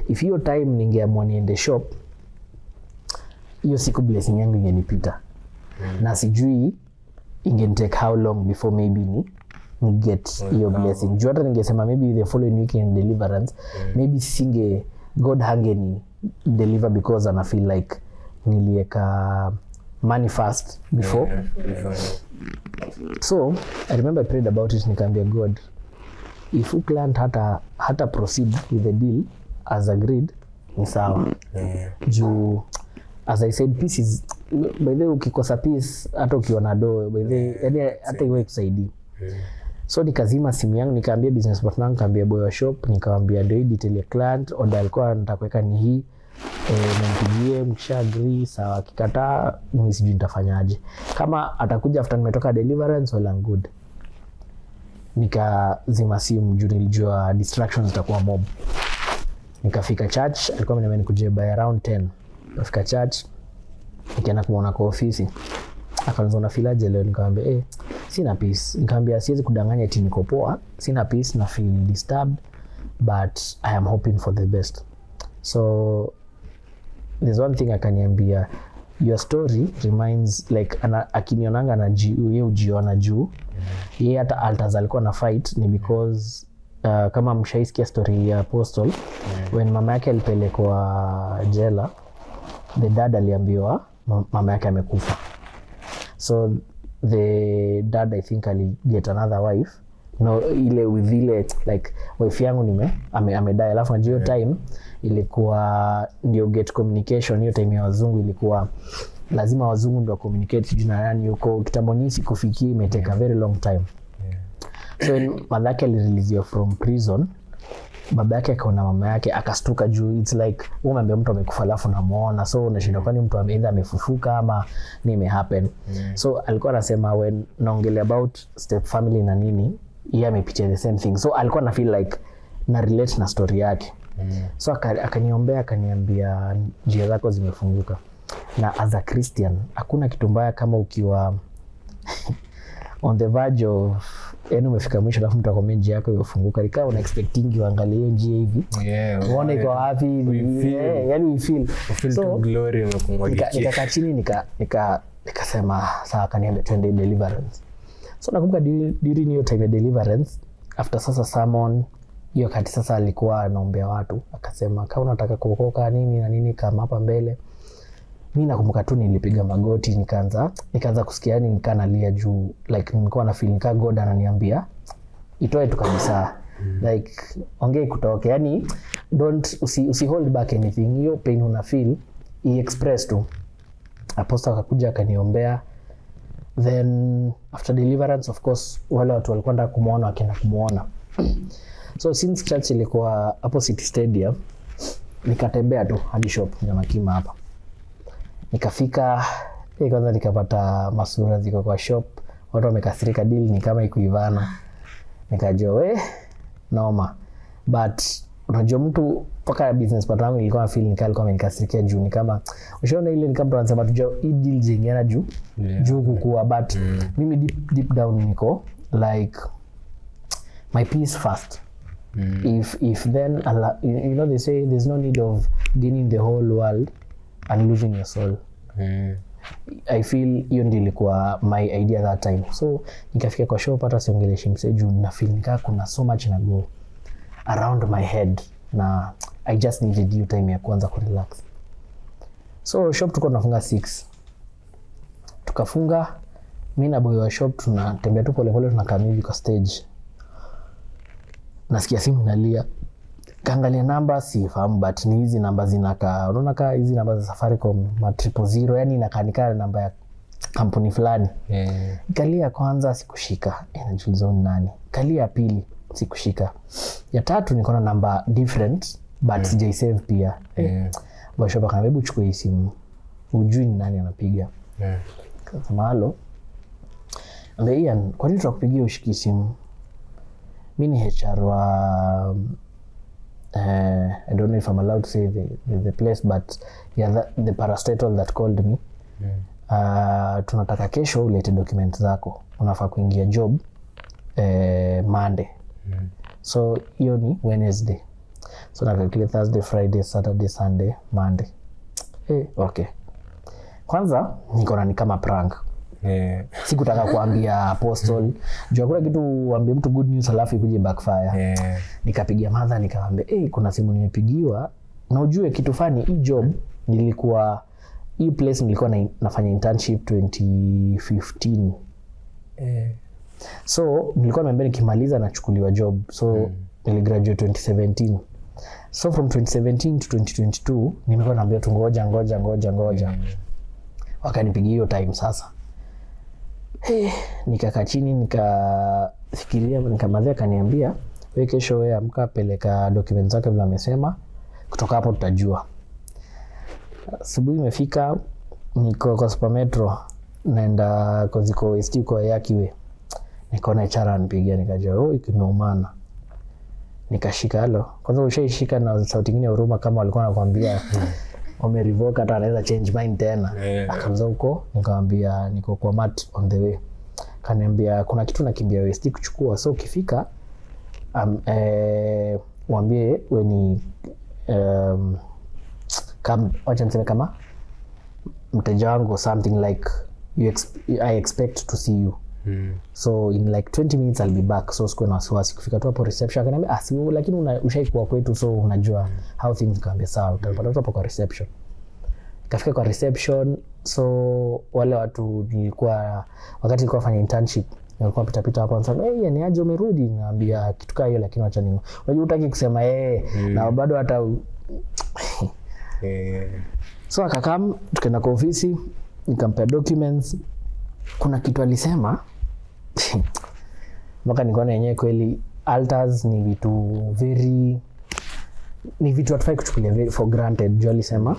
if hiyo time ningeamua niende shop hiyo siku, blessing yangu ingenipita. Na sijui ingenitake how long before maybe ni get hiyo blessing, juu hata ningesema maybe the following week in deliverance, maybe singe God hangeni deliver because ana feel like nilieka money first before. Before. So I remember I prayed about it. Nikaambia God, if you client hata proceed with the deal as agreed, ni sawa, juu as I said, peace is, by the way, ukikosa peace, hata ukiwa na doo, by the way, yani hata iwe kusaidii. So nikazima simu yangu, nikaambia business partner wangu, nikaambia boy wa shop, nikawambia ndio hii detail ya client, order alikuwa anataka kuweka ni hii, mpigie, mkisha agree sawa, akikataa mimi sijui nitafanyaje. Kama atakuja after nimetoka deliverance, well and good. Nikazima simu juu nilijua distractions zitakuwa mob. Nikafika church, alikuwa ameniambia nikuje by around 10. Nikafika church, nikaenda kumwona kwa ofisi. Akaniuliza, "Unafeel aje leo?" Nikamwambia, "Eh, sina peace." Nikamwambia, "Siwezi kudanganya eti niko poa, sina peace, na feel disturbed, But I am hoping for the best. So there's one thing akaniambia, your story reminds like akinionanga na ye ujiona juu ye hata altars alikuwa na fight ni because kama mshaisikia story ya Apostle, when mama yake alipelekwa jela, the dad aliambiwa mama yake amekufa. So the dad, I think, ali get another wife, no, ile with ile like wife yangu nime amedie. Alafu najua hiyo time ilikuwa ndio get communication, hiyo time ya wazungu ilikuwa lazima wazungu ndio communicate sijui na nani huko kitambo, nisi kufikia imetake a very long time. So when mother yake alireleasiwa from prison, baba yake akaona mama yake akastuka juu it's like wewe umeambia mtu amekufa alafu namuona, so unashinda kwani mtu either amefufuka ama nini imehappen. So alikuwa anasema when naongelea about step family na nini, yeye amepitia the same thing, so alikuwa na feel like na relate na story yake. So akaniombea, akaniambia njia zako zimefunguka. Na as a Christian hakuna kitu mbaya kama ukiwa on the verge of, yani umefika mwisho, alafu mtu akwambia njia yako imefunguka. Ni kama una expecting uangalie hiyo njia hivi uone iko wapi. We feel. Yeah, yani we feel. Feel So, to glory imekumwagikia. Nikakaa chini, nikasema sawa. Akaniambia twende deliverance. So nakumbuka during hiyo time ya deliverance, after sasa sermon hiyo kati sasa alikuwa anaombea watu, akasema kama unataka kuokoka nini na nini, kama hapa mbele. Mi nakumbuka tu nilipiga magoti, nikaanza kusikia, yani nikaa nalia juu like nilikuwa na feel nikaa God ananiambia itoe tu kabisa, like ongei kutoke, yani don't usi hold back anything. Hiyo pain una feel, i-express tu. Apostle akakuja akaniombea. Then after deliverance, of course, wale watu walikuwa wanataka kumwona wakienda kumwona. So since church ilikuwa hapo City Stadium, nikatembea tu hadi shop Nyamakima hapa. Nikafika, kwanza nikapata masura ziko kwa shop, watu wamekasirika, deal ni kama ikuivana. Nikajua we noma, but unajua mtu mpaka business partner wangu nilikuwa na feel nikaa alikuwa amenikasirikia juu ni kama ushaona ile ni kama mtu anasema tujua hii deal zingiana juu juu kukua, but mimi deep, deep down niko like my peace first. If then Allah, you know they say there's no need of gaining the whole world and losing your soul. I feel hiyo ndio ilikuwa my idea that time. So nikafika kwa shop, hata siongeleshi msee juu na feel nikaa kuna so much na go around my head na I just needed hiyo time ya kuanza kurelax. So shop tulikuwa tunafunga 6, tukafunga. Mi na boy wa shop tunatembea tu polepole, tunakaa hivi kwa stage, nasikia simu inalia. Kaangalia namba, sifahamu, but ni hizi namba zinakaa, unaona kaa hizi namba za Safaricom ma 000, yani inakaa nikaa namba ya kampuni fulani. Kalia kwanza sikushika. Eh, najiuliza huyu ni nani? Kalia ya pili sikushika. Ya tatu niko na namba different, but sijaisave pia. Boy shop akaniambia, hebu chukua hii simu, hujui ni nani anapiga. Kasema halo. Ambia Ian, kwa nini tunakupigia ushiki simu? Mi ni HR wa I don't know if I'm allowed to say the place, but yeah, the parastatal that called me. Tunataka kesho ulete document zako, unafaa kuingia job Monday. So hiyo ni Wednesday, so na calculate Thursday, Friday, Saturday, Sunday, Monday. Okay, kwanza niko na ni kama prank. Sikutaka kuambia Apostle juu hakuna kitu uambie mtu good news alafu ikuje backfire. Nikapigia madha, nikamwambia, hey, kuna simu nimepigiwa. Na ujue kitu funny, hii job nilikuwa, hii place nilikuwa nafanya internship 2015. So nilikuwa nimeambia nikimaliza nachukuliwa job. So niligraduate 2017. So from 2017 to 2022 nimekuwa naambia tu ngoja, ngoja, ngoja, ngoja. Wakanipigia hiyo time sasa. Hey, nikakaa chini nikafikiria, nikamadhia akaniambia we kesho we amka, peleka documents zake vile amesema, kutoka hapo tutajua. Asubuhi imefika, niko kwa Super Metro naenda Koziko ST kwa Yakiwe, nikaona HR anipigia, nikajua oh, ikimeumana. Nikashika halo. Kwanza ushaishika na sauti ingine ya huruma kama walikuwa wanakuambia wamerevoke, hata anaweza change mind tena. Akaanza huko, nikamwambia niko kwa mat on the way. Kaniambia kuna kitu nakimbia West kuchukua, so ukifika Mwambie we ni wacha niseme kama mteja wangu or something like I expect to see you. So in like 20 minutes I'll be back, so sikuwe na wasiwasi. Kufika tu hapo reception akaniambia, ah, si lakini ushaikuwa kwetu, so unajua how things. Nikamwambia sawa, utapata tu hapo kwa reception. Kafika kwa reception, so wale watu nilikuwa, wakati nilikuwa fanya internship, walikuwa pita pita hapo, wanasema, "Hey, ni aje umerudi?" Naambia kitu kaa hiyo, lakini wacha ni unajua hutaki kusema eh na bado hata So akakam, tukaenda kwa ofisi, nikampea documents. Kuna kitu alisema mpaka nikaona yenyewe kweli altars ni vitu very, ni vitu hatufai kuchukulia very for granted. Juu alisema,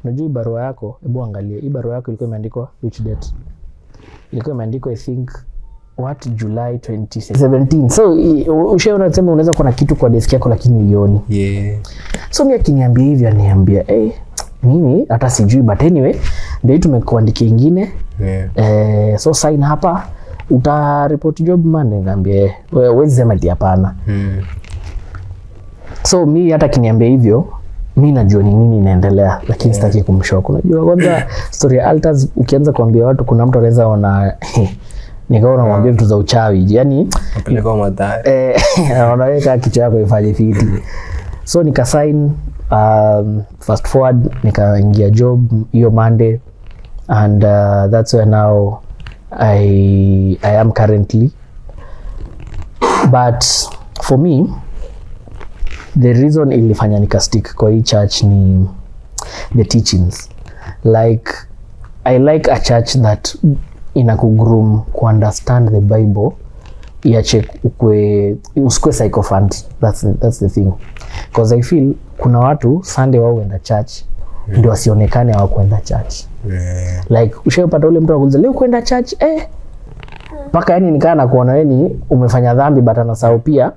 "Unajua hii barua yako, hebu angalia hii barua yako ilikuwa imeandikwa which date?" Ilikuwa imeandikwa, I think, what, July 2017. So ushaona, sema unaweza kuwa na kitu kwa desk yako lakini uioni. So mi akiniambia hivyo, aniambia, "Hey, mimi hata sijui, but anyway ndio hii tumekuandikia ingine." Eh, so sign hapa, utaripoti job Monday. Niambia, "Eh, wewe huwezi sema ati hapana." So mi hata akiniambia hivyo, mi najua ni nini inaendelea, lakini sitaki kumshock. Unajua kwanza story ya altars, ukianza kuambia watu, kuna mtu anaweza ona nikawa unamwambia vitu za uchawi, yani Napelekwa Mathare. Eh, unaweka kichwa yako ifanye fiti. So nikasign. Fast forward, nikaingia job hiyo Monday and that's where now I am currently. But for me, the reason ilifanya nikastick kwa hii church ni the teachings. Like, I like a church that inakugroom kuunderstand the Bible, iache ukwe, usikue sycophant. That's the thing, because I feel kuna watu Sunday wao huenda church ndio wasionekane hawakuenda church. Like, ushaipata ule mtu anakuuliza, "Leo kwenda church?" Eh, mpaka yani nikaa na kuona wewe ni umefanya dhambi, but anasahau pia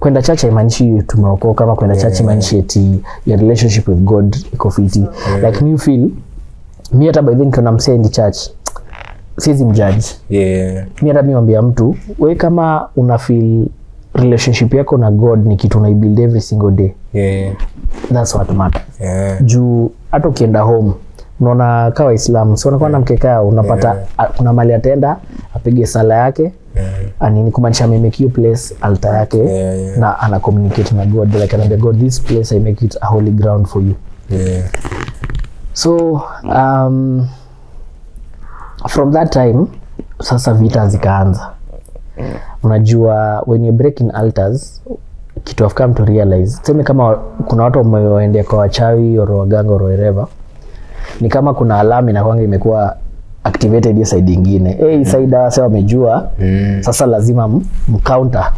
kwenda church haimaanishi tumeokoka, kama kwenda church haimaanishi eti your relationship with God iko fiti. Like, me feel, mi hata by then nikiona msee haendi church, siwezi mjudge. Mi hata mi wambia mtu, we kama una feel relationship yako na God ni kitu unaibuild every single day, that's what matters. Juu hata ukienda home, unaona kaa Waislamu si wanakuwa na mkeka yao, unapata kuna mali ataenda apige sala yake, anini, kumaanisha amemake hiyo place altar yake na ana communicate na God, like anaambia God, "This place I make it a holy ground for you." So from that time sasa vita zikaanza. Unajua when you're breaking altars, kitu I've come to realize, tuseme kama kuna watu wamewaendea kwa wachawi or waganga or wherever, ni kama kuna alarm inakwanga imekuwa activated hiyo side ingine. Hey, side hawa sasa wamejua. Sasa lazima mcounter.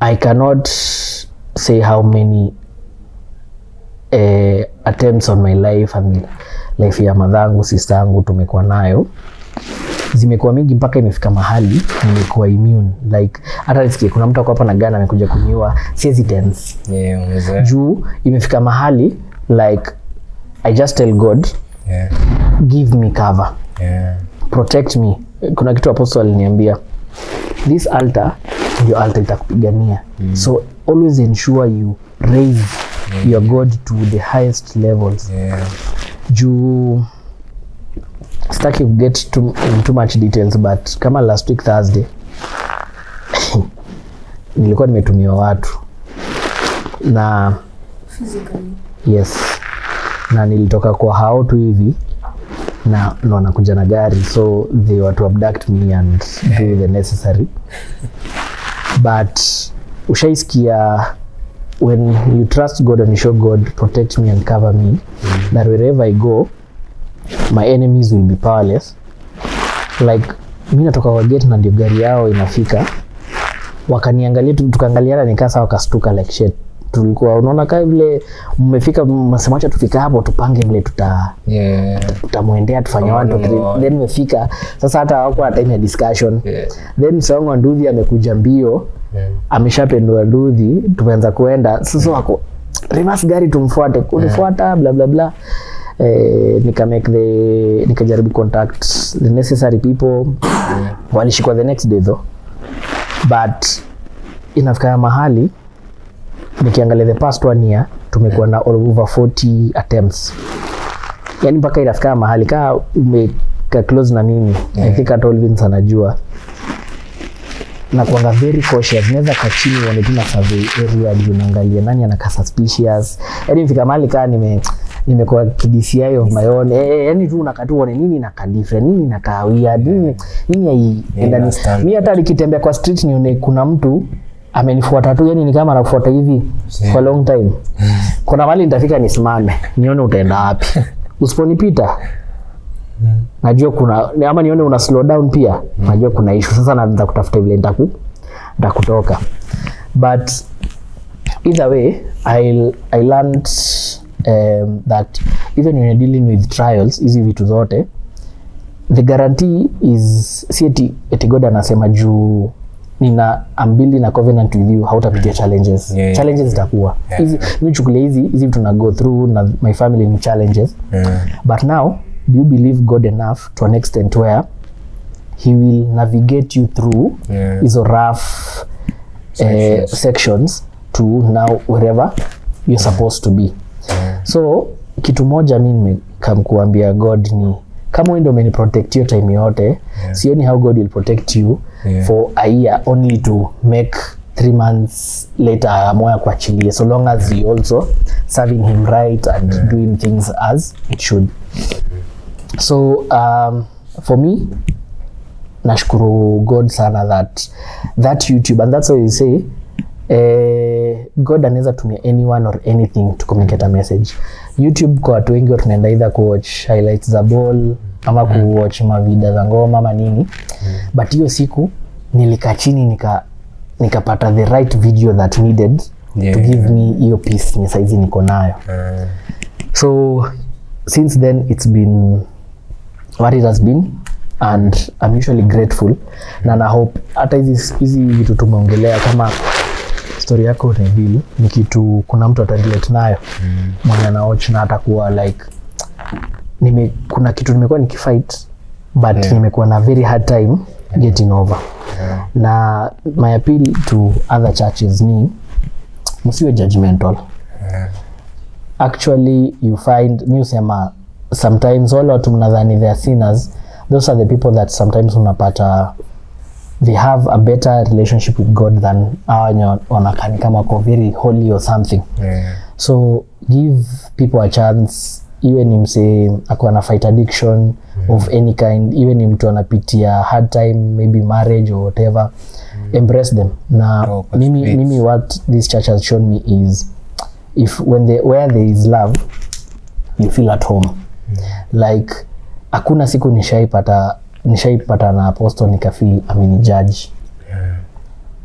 I cannot say how many attempts on my life and life ya madhangu, sister yangu tumekuwa nayo, zimekuwa mingi mpaka imefika mahali nimekuwa immune. Like, hata nisikie kuna mtu ako hapa na gun amekuja kuniua, siwezi tense. Yeah, umezoea. Juu imefika mahali like I just tell God, "Give me cover, protect me." Kuna kitu apostle aliniambia, "This altar ndio altar itakupigania, so always ensure you raise your God to the highest levels." Juu sitaki get in too much details, but kama last week Thursday nilikuwa nimetumiwa watu na Physically? Yes, na nilitoka kwa hao tu hivi na ndo wanakuja na gari, so they were to abduct me and do the necessary. But ushaisikia when you trust God and you show God, "Protect me and cover me, that wherever I go my enemies will be powerless." Like, mi natoka kwa gate na ndio gari yao inafika, wakaniangalia tu, tukaangaliana, nikasa wakastuka like shit. Tulikuwa, unaona kaa vile mmefika, mnasema acha tufika hapo tupange vile tutamwendea, tufanye one, two, three. Then mmefika sasa, hata hawakuwa na time ya discussion. Then msee wangu wa nduthi amekuja mbio, ameshapendua nduthi, tumeanza kuenda sasa, wako reverse gari tumfuate, kunifuata, bla bla bla. Eh, nika make the nikajaribu contact the necessary people. Walishikwa the next day though, but Inafika mahali nikiangalia the past one year, tumekuwa na all over 40 attempts. Yani mpaka inafika mahali kaa umeka close na mimi, I think hata Olvins anajua na kuanga very cautious. Naweza kaa chini uone tu na survey area juu naangalia nani anakaa suspicious. Yani mfika mahali kaa nimekuwa kiDCI of my own. Yani tu unakaa tu uone nini inakaa different, nini inakaa weird, nini nini haiendani. Ina Mi hata nikitembea kwa street nione kuna mtu amenifuata tu, yani ni kama anakufuata hivi for long time, kuna mahali nitafika nisimame nione utaenda wapi. Usiponipita najua kuna, ama nione una slow down pia, najua kuna issue. Sasa naanza kutafuta vile nitakutoka. But either way, I learned that even when you're dealing with trials, hizi vitu zote, the guarantee is si eti God anasema juu nina I'm building a covenant with you, hautapitia challenges. Challenges zitakuwa hizi. Mi chukulia hizi vitu na go through na my family ni challenges, but now do you believe God enough to an extent where he will navigate you through hizo rough sections to now wherever you're supposed to be? So kitu moja mi nimekam kuambia God ni kama wewe ndio umeniprotect hiyo time yote, sioni how God will protect you for a year only to make 3 months later aamue kuachilie, so long as you also serving him right and doing things as it should. So for me, nashukuru God sana that YouTube, and that's why you say God anaweza tumia anyone or anything to communicate a message. YouTube, kwa watu wengi tunaenda either kuwatch highlights za ball ama kuwatch mavida za ngoma ama nini, but hiyo siku nilikaa chini nikapata the right video that needed to give me hiyo peace ni saizi niko nayo. So since then it's been what it has been, and I'm usually grateful na hope hata hizi vitu tumeongelea, kama story yako Neville, ni kitu kuna mtu atarelate nayo mwenye anawatch na atakuwa like, kuna kitu nimekuwa nikifight but nimekuwa na very hard time getting over. Na my appeal to other churches ni msiwe judgmental. Actually, you find, mi husema sometimes wale watu mnadhani they are sinners, those are the people that sometimes unapata they have a better relationship with God than hawa wenye wanakaa ni kama wako very holy or something. So give people a chance, iwe ni msee akuwa na fight addiction of any kind, iwe ni mtu anapitia hard time, maybe marriage or whatever, embrace them. Na Oh, kwa mimi, streets. mimi what this church has shown me is if when they, where there is love, you feel at home. Like hakuna siku nishaipata na apostle nikafeel amenijudge.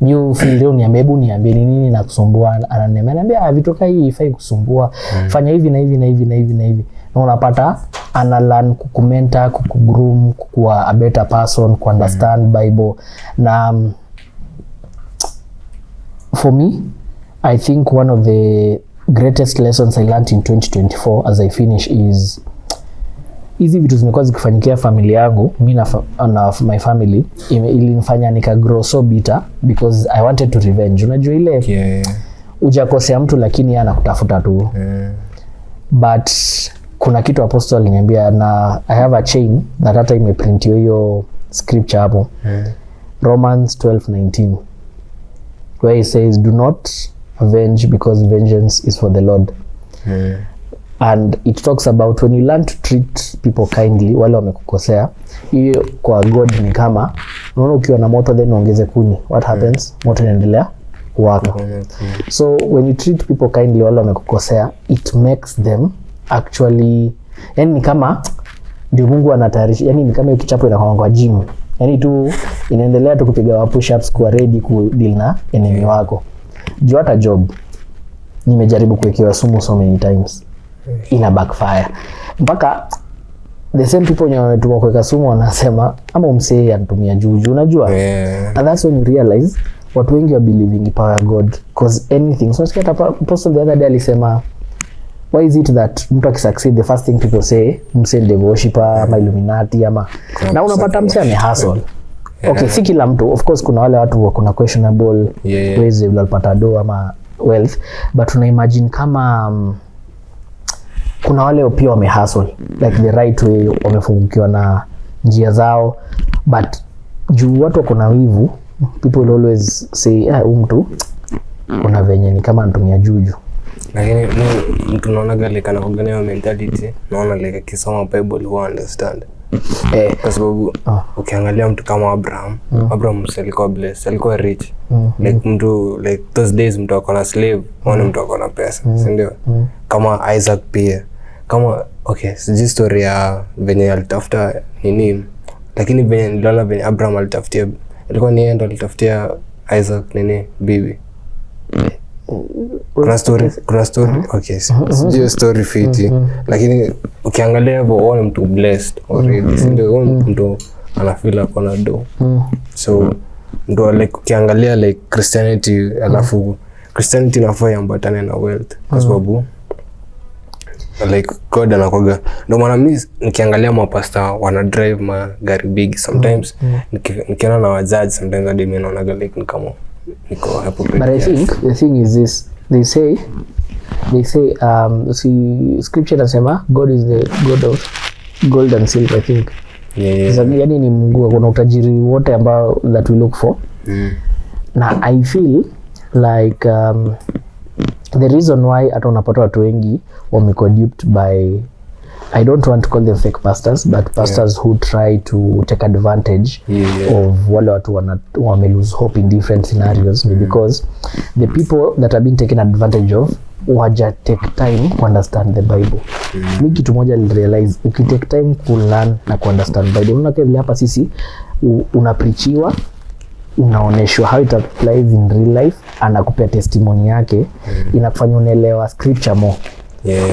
Mi feel leo niambie, hebu niambie ni nini nakusumbua. Ananiambia, ananiambia, "Ah, vitu kaa hii ifai kusumbua, fanya hivi na hivi na hivi na hivi na hivi." Na unapata ana learn kukumentor, kukugroom kukuwa a better person, kuunderstand Bible. Na for me, I think one of the greatest lessons I learned in 2024 as I finish is hizi vitu zimekuwa zikifanyikia familia yangu, mi na my family, ilinifanya nika grow so bitter because I wanted to revenge. Unajua ile hujakosea mtu lakini yeye anakutafuta tu. But kuna kitu apostle aliniambia, na I have a chain that hata imeprintiwa hiyo scripture hapo, Romans 12:19, where he says, "Do not avenge because vengeance is for the Lord." And it talks about when you learn to treat people kindly, wale wamekukosea, hiyo kwa God ni kama unaona ukiwa na moto then uongeze kuni, what happens? Moto inaendelea kuwaka. So when you treat people kindly, wale wamekukosea, it makes them actually, yani ni kama ndio Mungu anatayarisha, yani ni kama hiyo kichapo inakuwa kwa gym, yani tu inaendelea tu kupiga wa push ups kuwa ready ku deal na enemy wako. Juu hata job nimejaribu kuwekewa sumu so many times, ina backfire mpaka the same people wenye wametuma kuweka sumu wanasema ama umsee anatumia juju, unajua? And that's when you realize watu wengi wa believing power ya God, cause anything. So nasikia hata apostle the other day alisema, why is it that mtu akisucceed, the first thing people say, msee ni devil worshipper ama Illuminati ama, na unapata msee amehustle. Okay, si kila mtu, of course kuna wale watu kuna questionable ways vile walipata do ama wealth, but una imagine kama kuna wale pia wamehustle like the right way, wamefungukiwa na njia zao, but juu watu wako na wivu, people will always say, "Ah, huyu mtu kuna venye ni kama anatumia juju." Lakini mi mtu naonaga like anakuwaga na hiyo mentality, naona like akisoma Bible huwa understand, kwa sababu ukiangalia mtu kama Abraham, Abraham mse alikuwa blessed, alikuwa rich, like mtu like those days mtu ako na slave, mm, mtu ako na pesa, si ndio? Kama Isaac pia, kama okay, sijui story ya venye alitafuta nini, lakini venye niliona venye Abraham alitafutia, ilikuwa ni yeye ndo alitafutia Isaac nini, bibi. Kuna story, okay, sijui hiyo story fiti, lakini ukiangalia hivyo huo ni mtu blessed already, si ndio? Huo ni mtu anafeel ako na do, so ndo like ukiangalia like Christianity, alafu Christianity inafaa iambatane na wealth, kwa sababu like God anakwaga, ndo maana mi nikiangalia mapasta wana drive magari big sometimes, nikiona na wajaji sometimes, hadi mi naonaga like ni kama niko hypocrite. But I think the thing is this: they say, see, scripture inasema God is the God of gold and silver, I think. Yani ni Mungu kuna utajiri wote ambao that we look for. Na I feel like the reason why hata unapata watu wengi wamekuwa duped by, I don't want to call them fake pastors, but pastors who try to take advantage of wale watu wame lose hope in different scenarios, ni because the people that have been taken advantage of waja take time ku understand the Bible. Mi kitu moja nilirealize, ukitake time ku learn na ku understand Bible, unaona kama vile hapa sisi unapreachiwa, unaonyeshwa how it applies in real life, anakupea testimony yake, inakufanya unaelewa scripture more.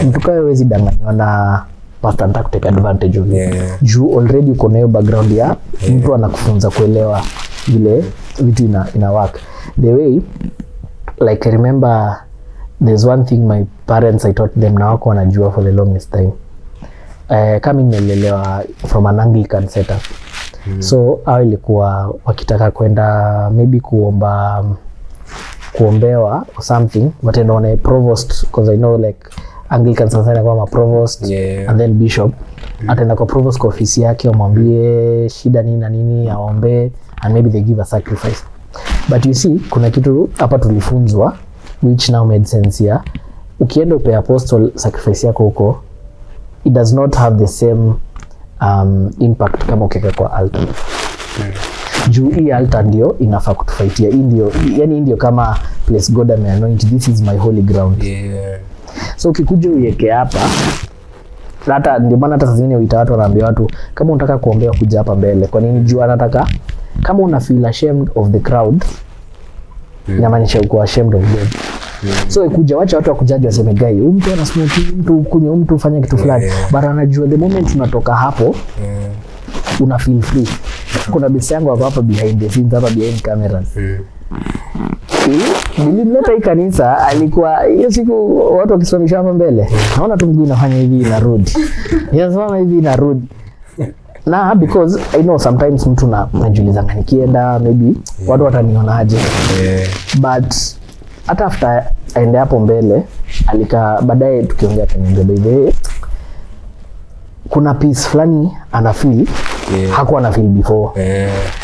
Mtu kama hawezi danganywa na pastor anataka kutake advantage of you, juu already uko na hiyo background ya mtu anakufunza kuelewa vile vitu ina work. The way like I remember there's one thing my parents, I taught them na wako wanajua for the longest time. Kama nimelelewa from an Anglican setup, so au ilikuwa wakitaka kwenda maybe kuomba, kuombewa or something, wataenda waone provost, because I know like Anglican sana sana kwa provost and then bishop. Ataenda kwa provost kwa ofisi yake, wamwambie shida nini na nini, aombee, and maybe they give a sacrifice. But you see, kuna kitu hapa tulifunzwa which now made sense ya ukienda upe apostle sacrifice yako huko, it does not have the same impact kama ukiweka kwa altar, juu hii altar ndio inafaa kutufightia. Hii ndio, yani hii ndio kama place God ameanoint, this is my holy ground. So ukikuja uiweke hapa, hata ndio maana hata saa zingine uita watu, wanaambia watu kama unataka kuombea kuja hapa mbele. Kwa nini? Juu anataka kama una feel ashamed of the crowd, inamaanisha uko ashamed of God. So ikuja, wacha watu wakujudge, waseme, "Guy, huyu mtu ana smoke, huyu mtu kunywa, huyu mtu fanya kitu fulani," but anajua the moment unatoka hapo, una feel free. Kuna besi yangu hapa hapa behind the scenes, hapa behind cameras. Nilimleta hii kanisa, alikuwa hiyo siku watu wakisimamisha hapa mbele, naona tu mguu inafanya hivi inarudi, inasimama hivi inarudi, na because I know sometimes mtu najiulizanga nikienda maybe watu watanionaje. But hata after aende hapo mbele, alika baadaye tukiongea akaniambia, by the way, kuna peace fulani ana feel hakuwa ana feel before.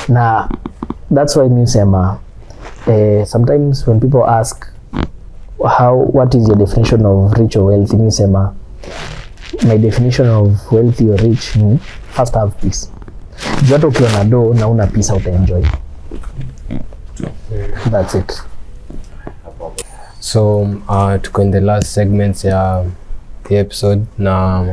Na that's why mi husema, sometimes when people ask how, what is your definition of rich or wealthy, mi husema my definition of wealthy or rich ni first have peace, juu hata ukiwa na do na una peace, utaenjoy. That's it. So tuko in the last segments ya the episode, na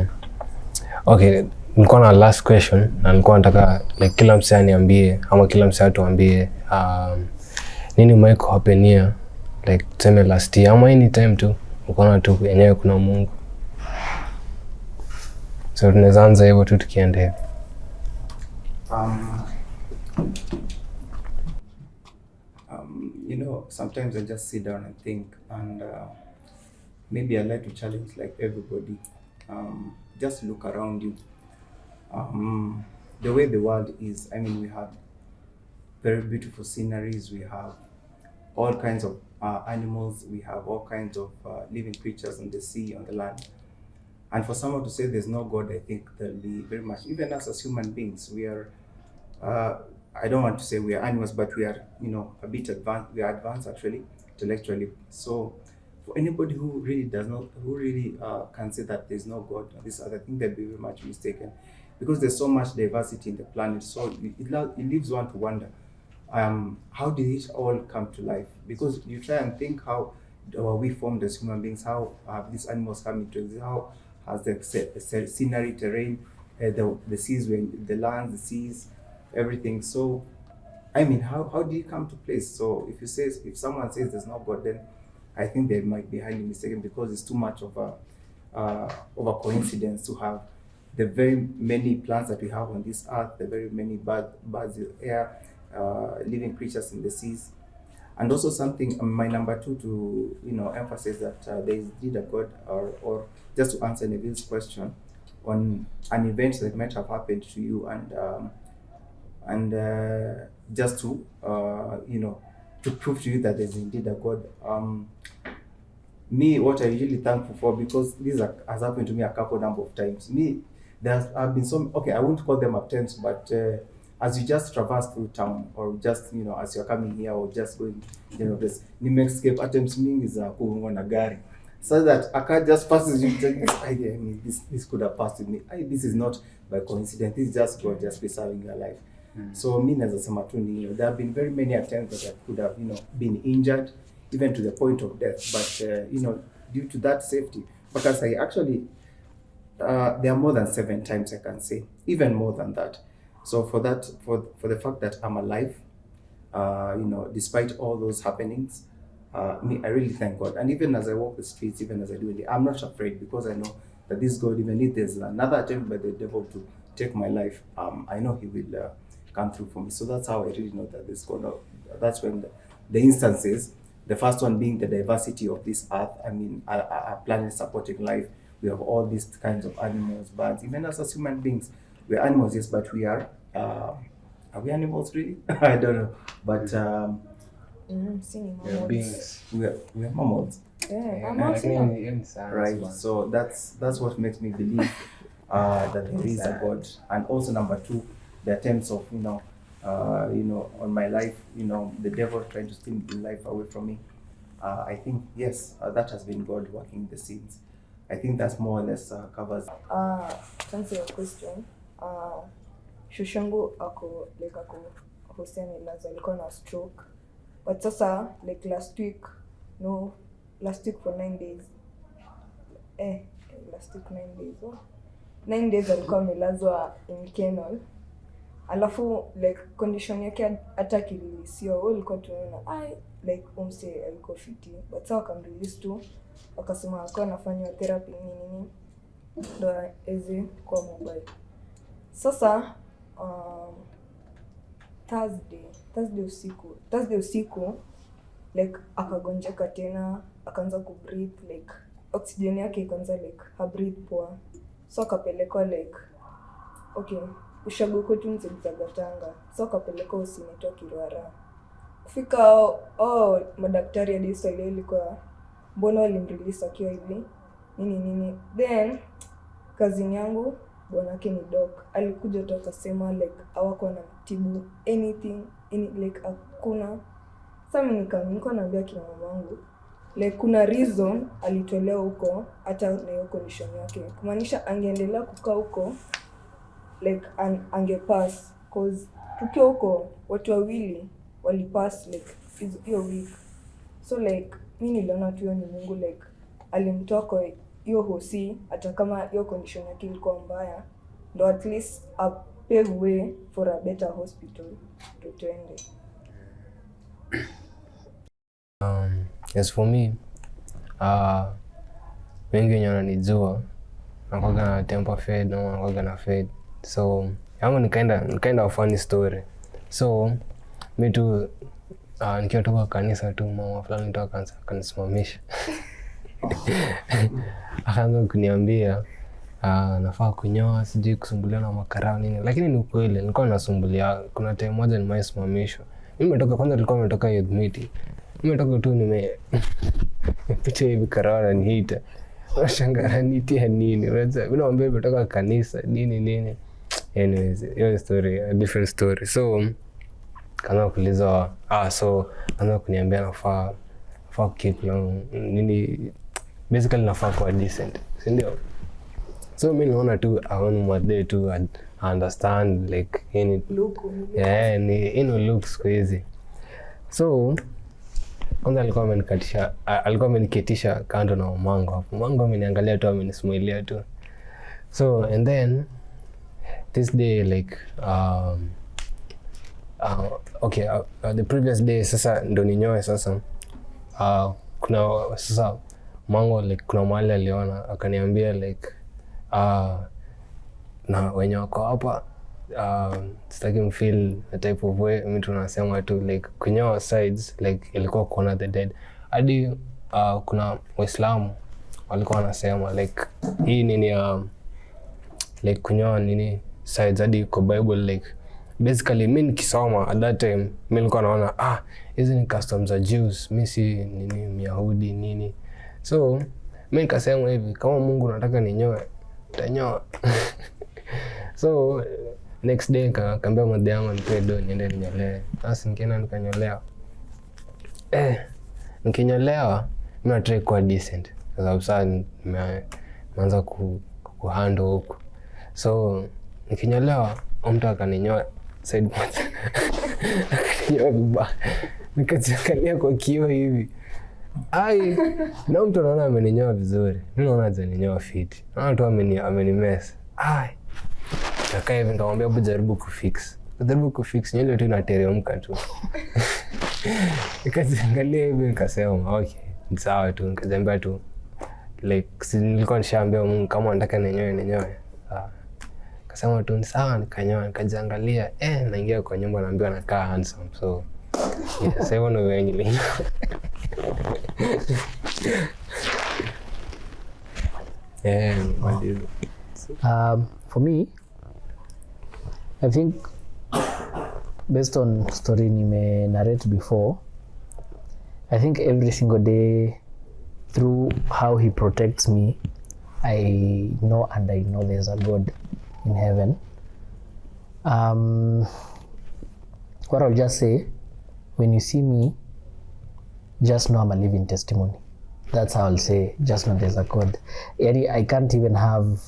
okay, nilikuwa na last question na nilikuwa nataka like kila msee aniambie ama kila msee atuambie nini umewahi kuhappenia, like tuseme last year ama any time tu ukaona tu enyewe kuna Mungu. So tunaweza anza hivyo tu tukienda hivi. Sometimes I just sit down and think, and maybe I like to challenge like everybody. Just look around you. The way the world is, I mean, we have very beautiful sceneries, we have all kinds of animals, we have all kinds of living creatures on the sea, on the land. And for someone to say there's no God, I think they'll be very much, even us as human beings, we are, I don't want to say we are animals, but we are, you know, a bit advanced, we are advanced actually, intellectually. So for anybody who really does not, who really can say that there's no God, this other thing, they'll be very much mistaken, because there's so much diversity in the planet. So it leaves one to wonder, how did it all come to life? Because you try and think, how were we formed as human beings? How have these animals come into existence? How has the scenery, terrain, the seas, the lands, the seas, everything. So, I mean, how did it come to place? So if someone says there's no God, then I think they might be highly mistaken, because it's too much of a coincidence to have the very many plants that we have on this earth, the very many birds in the air, living creatures in the seas. And also something, my number two, to, you know, emphasize that there is indeed a God, or just to answer Neville's question on an event that might have happened to you, and just to you know, to prove to you that there's indeed a God. Me, what I'm really thankful for, because this has happened to me a couple number of times. Me, there's have been some, okay, I won't call them attempts, but as you just traverse through town, or just, you know, as you're coming here, or just going, you know, this escape attempts mingi za kugongwa na gari, so that a car just passes you. I mean, this could have passed with me. This is not by coincidence. This is just God just preserving your life. So me, as a Samatuni, you know, there have been very many attempts that I could have, you know, been injured, even to the point of death. But you know, due to that safety, because I actually, there are more than 7 times I can say, even more than that. So for that, for the fact that I'm alive, you know, despite all those happenings, me, I really thank God. And even as I walk the streets, even as I do it, I'm not afraid, because I know that this God, even if there's another attempt by the devil to take my life, I know he will come through for me. So that's how I really know that this God. That's when the instances, the first one being the diversity of this earth. I mean, a planet supporting life. We have all these kinds of animals, birds, even us as human beings. We are animals, yes, but we are we animals really? I don't know. But we are beings. We are mammals. Yeah, mammals. Right. So that's what makes me believe that there is a God. And also number two, the attempts of, you know, on my life, you know, the devil trying to steal the life away from me. I think, yes, that has been God working the scenes. I think that's more or less covers. To answer your question, shoshangu ako like ako Hosea amelazwa, alikuwa na stroke. But sasa like last week for 9 days. Last week 9 days. Oh. 9 days alikuwa amelazwa in kennel. Alafu like condition yake hata kilisiwa, ilikuwa tunaona ai like umse alikuwa fiti. But sasa wakamrelease tu, wakasema alikuwa anafanya therapy nini nini ndo aweze kuwa mobile. Sasa Thursday usiku like akagonjeka tena, akaanza ku breathe like oxygen yake ikaanza like ha breathe poa. So akapelekwa like okay, ushago kwetu Nzegzagatanga. So akapelekwa usinitoa Kirwara. Kufika madaktari hadi swali ilikuwa mbona walimrelease akiwa hivi nini nini. Then cousin yangu bwanake ni doc, alikuja tu akasema like hawakuwa wanamtibu anything any, like hakuna. Sasa mimi nilikuwa naambia kina mamangu like kuna reason alitolewa huko hata na hiyo condition yake, kumaanisha angeendelea kukaa huko like angepass, cause tukiwa huko watu wawili walipass like hiyo week. So like mimi niliona tu ni Mungu like alimtoa kwa hiyo hosi hata kama hiyo condition yake ilikuwa mbaya, ndo at least a pave way for a better hospital to tuende. As for me, wengi wenye wananijua nakuwaga na temper fade, na nakuwaga na fade. So yangu ni kind of funny story. So mi tu nikiwa toka kanisa tu, mama fulani tu akanisimamisha. Akaanza kuniambia Nafaa kunyoa, sijui kusumbuliwa na makarao nini, lakini ni ukweli nilikuwa nasumbulia. Kuna time moja nimaisimamishwa, mimi nimetoka kwanza, tulikuwa nimetoka youth meeting, nimetoka tu nime nimepita hivi, karao ananiita, nashangaa ananiitia nini? Unajua mimi naambia nimetoka kanisa nini nini. Anyways, hiyo ni story, a different story. So kaanza kuulizwa, so kaanza kuniambia nafaa keep long nini, basically nafaa kuwa decent, si ndio? So mi naona tu aon madhe tu I understand like yani, Luku. yeah, ni ino look siku hizi. So kwanza alikuwa amenikatisha, alikuwa ameniketisha kando na mamangu hapo. Mamangu ameniangalia tu, amenismailia tu. So and then this day like okay, the previous day sasa ndo ninyoe sasa, kuna sasa mango like kuna mahali aliona akaniambia like, na wenye wako hapa, sitaki mfeel the type of way mi tunasema tu like kunyoa sides like ilikuwa kuona the dead hadi kuna Waislamu walikuwa wanasema like hii nini, like kunyoa nini sides hadi kwa Bible. Like basically mi nikisoma at that time mi nilikuwa naona, ah, hizi ni custom za Jews, mi si nini Myahudi nini. So mi nikasema hivi, kama Mungu nataka ninyoe, tanyoa. So next day nikaambia madhe yangu nipe do niende ninyolewe. Sasa nikienda nikanyolea, nikinyolewa mi natry kuwa decent kwa sababu saa nimeanza kuhandle huku. So nikinyolewa, huyu mtu akaninyoa side moja, akaninyoa vibaya. Nikajiangalia kwa kioo hivi, ai, na huyu mtu anaona ameninyoa vizuri, mi naona hajaninyoa fiti, naona tu amenimess. Ai, nakaa hivi nikamwambia, hebu jaribu kufix. Jaribu kufix, nywele tu inateremka tu. Nikajiangalia hivi nikasema, okay, ni sawa tu. Nikajiambia tu like si nilikuwa nishaambia Mungu kama nataka ninyoe, ninyoe. Sawa. Kasema tu ni sawa, nikanyoa, nikajiangalia, naingia kwa nyumba naambiwa nakaa handsome. So yeah, sasa hivyo ndio venye nilinyoa. Maliza. For me, I think based on story nime narrate before, I think every single day through how he protects me, I know and I know there's a God in heaven. What I'll just say, when you see me, just know I'm a living testimony. That's how I'll say, just know there's a God. Yani, I can't even have,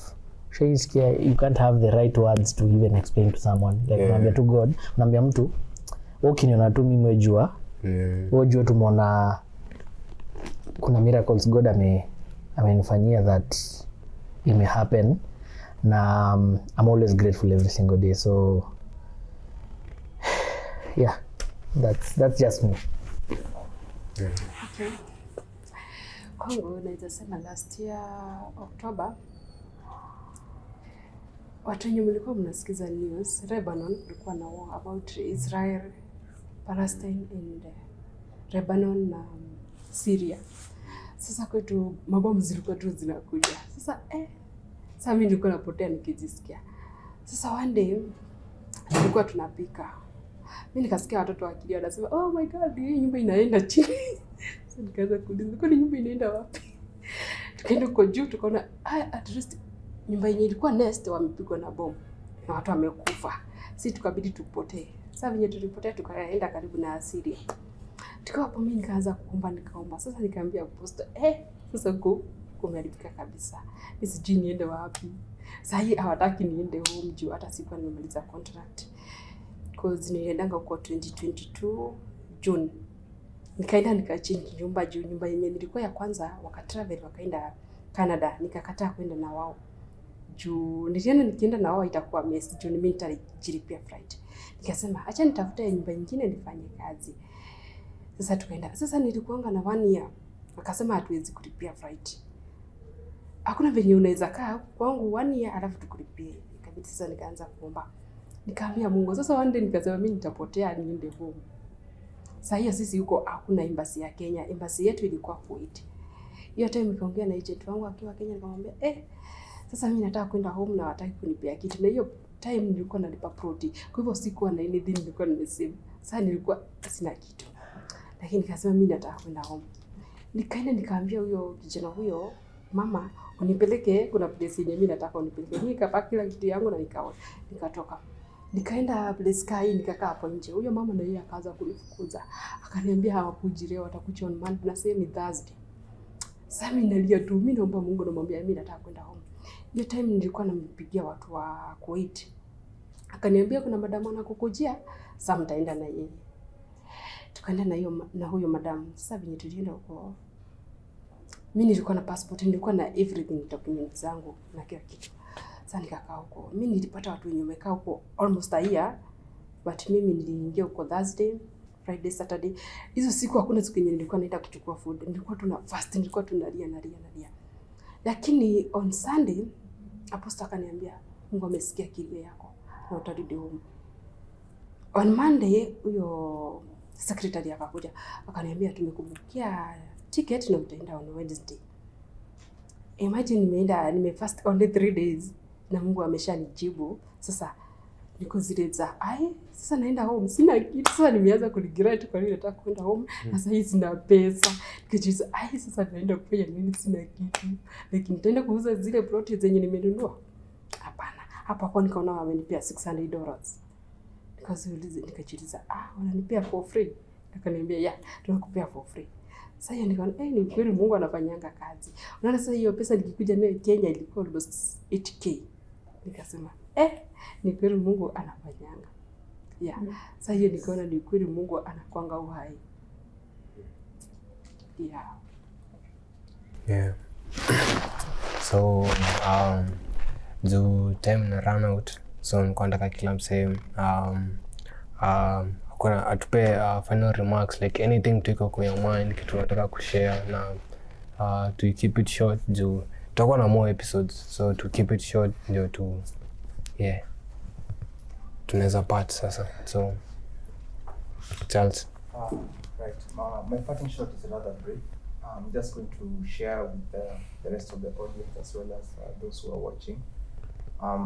ushaisikia, you can't have the right words to even explain to someone. Like, unaambia tu God, unaambia mtu, wewe ukiniona tu mimi wejua, wewe jua tumeona kuna miracles God amenifanyia that ime happen na I'm always grateful every single day. So yeah, that's just me. Okay. Kwangu naweza sema last year October, watu wenye mlikuwa mnasikiza news, Lebanon kulikuwa na war about Israel, Palestine and Lebanon na Syria. Sasa kwetu mabomu zilikuwa tu zinakuja. Sasa sasa mimi nilikuwa napotea nikijisikia. Sasa one day tulikuwa tunapika, mi nikasikia watoto wakilia wanasema, oh my God, hii nyumba inaenda chini. Sasa nikaanza kuuliza, kwani nyumba inaenda wapi? Tukaenda huko juu tukaona, ah, at least nyumba yenye ilikuwa nest wamepigwa na bomu na watu wamekufa. Si tukabidi tupotee. Sasa venye tulipotea tukaenda karibu na Syria. Tukiwa hapo mimi nikaanza kuomba, nikaomba. Sasa nikaambia apostle, sasa huko kumeharibika kabisa. Mimi sijui niende wapi. Sasa hii hawataki niende home juu hata sikuwa nimemaliza contract. Cause niliendanga huko 2022 June. Nikaenda nikachange nyumba juu nyumba yenye nilikuwa ya kwanza wakatravel wakaenda Canada, nikakataa kwenda na wao juu niliona nikienda na wao itakuwa mess juu mimi nitajilipia flight. Nikasema acha nitafute nyumba nyingine nifanye kazi. Sasa tukaenda. Sasa nilikuanga na one year. Akasema hatuwezi kulipia flight. Hakuna venye unaweza kaa kwangu one year alafu tukulipie. Ikabidi sasa nikaanza kuomba. Nikaambia Mungu, sasa one day nikasema mimi nitapotea niende home. Sasa hiyo sisi huko hakuna embassy ya Kenya. Embassy yetu ilikuwa Kuwait. Hiyo time nikaongea na agent wangu akiwa Kenya, nikamwambia, Sasa mimi nataka kwenda home na wataki kunipea kitu, na hiyo time nilikuwa nalipa ploti, kwa hivyo sikuwa na anything, nilikuwa nimesave. Sasa nilikuwa sina kitu, lakini nikasema mimi nataka kwenda home. Nikaenda nikaambia huyo kijana, huyo mama, unipeleke, kuna place yenye mimi nataka unipeleke. Mimi nikapaki kila kitu yangu na nikatoka. Nikaenda place kaa hii, nikakaa hapo nje. Huyo mama na yeye akaanza kunifukuza. Akaniambia hawakuji leo, watakuja on Monday na sasa ni Thursday. Sasa mimi nalia tu, mimi naomba Mungu, namwambia mimi nataka kwenda home. Hiyo time nilikuwa nampigia watu wa Kuwait. Akaniambia kuna madamu anakukujia, sasa mtaenda na yeye. Tukaenda na hiyo na huyo madamu. Sasa venye tulienda huko, mimi nilikuwa na passport, nilikuwa na everything, documents zangu na kila kitu. Sasa nikakaa huko. Mimi nilipata watu wenye wamekaa huko almost a year, but mimi niliingia huko Thursday, Friday, Saturday. Hizo siku hakuna siku yenye nilikuwa naenda kuchukua food. Nilikuwa tuna fast, nilikuwa tunalia nalia nalia. Lakini on Sunday apostle akaniambia Mungu amesikia kilio yako na utarudi home. On Monday huyo secretary akakuja akaniambia tumekubookia ticket na utaenda on Wednesday. Imagine nimeenda, nimefast only 3 days na Mungu ameshanijibu. Sasa niko zile za, ai, sasa naenda home sina kitu. Sasa nimeanza kuregret kwa nini nataka kwenda home na sasa hii sina pesa. Nikajiuliza, ai, sasa naenda kufanya nini, sina kitu. Like nitaenda kuuza zile plot zenye nimenunua? Hapana. Hapo hapo nikaona wamenipea $600. Nikaziuliza, nikajiuliza, ah, wananipea for free? Akaniambia, yeah, tunakupea for free. Sasa hiyo nikaona, eh, ni kweli Mungu anafanyanga kazi. Unaona, sasa hiyo pesa nikikuja nayo Kenya ilikuwa almost 8K. Nikasema, eh, ni kweli Mungu anafanyanga. Yeah. Sasa hiyo nikaona ni kweli Mungu anakwanga uhai. Yeah. Yeah. So juu time na run out, so nilikuwa nataka kila msee kuna atupe final remarks, like anything tuiko kwa your mind, kitu unataka kushare, na to keep it short juu tutakuwa na more episodes, so to keep it short ndio tu, yeah, tunaweza part sasa. So Charles. Right. My parting shot is rather brief. I'm just going to share with the rest of the audience as well as those who are watching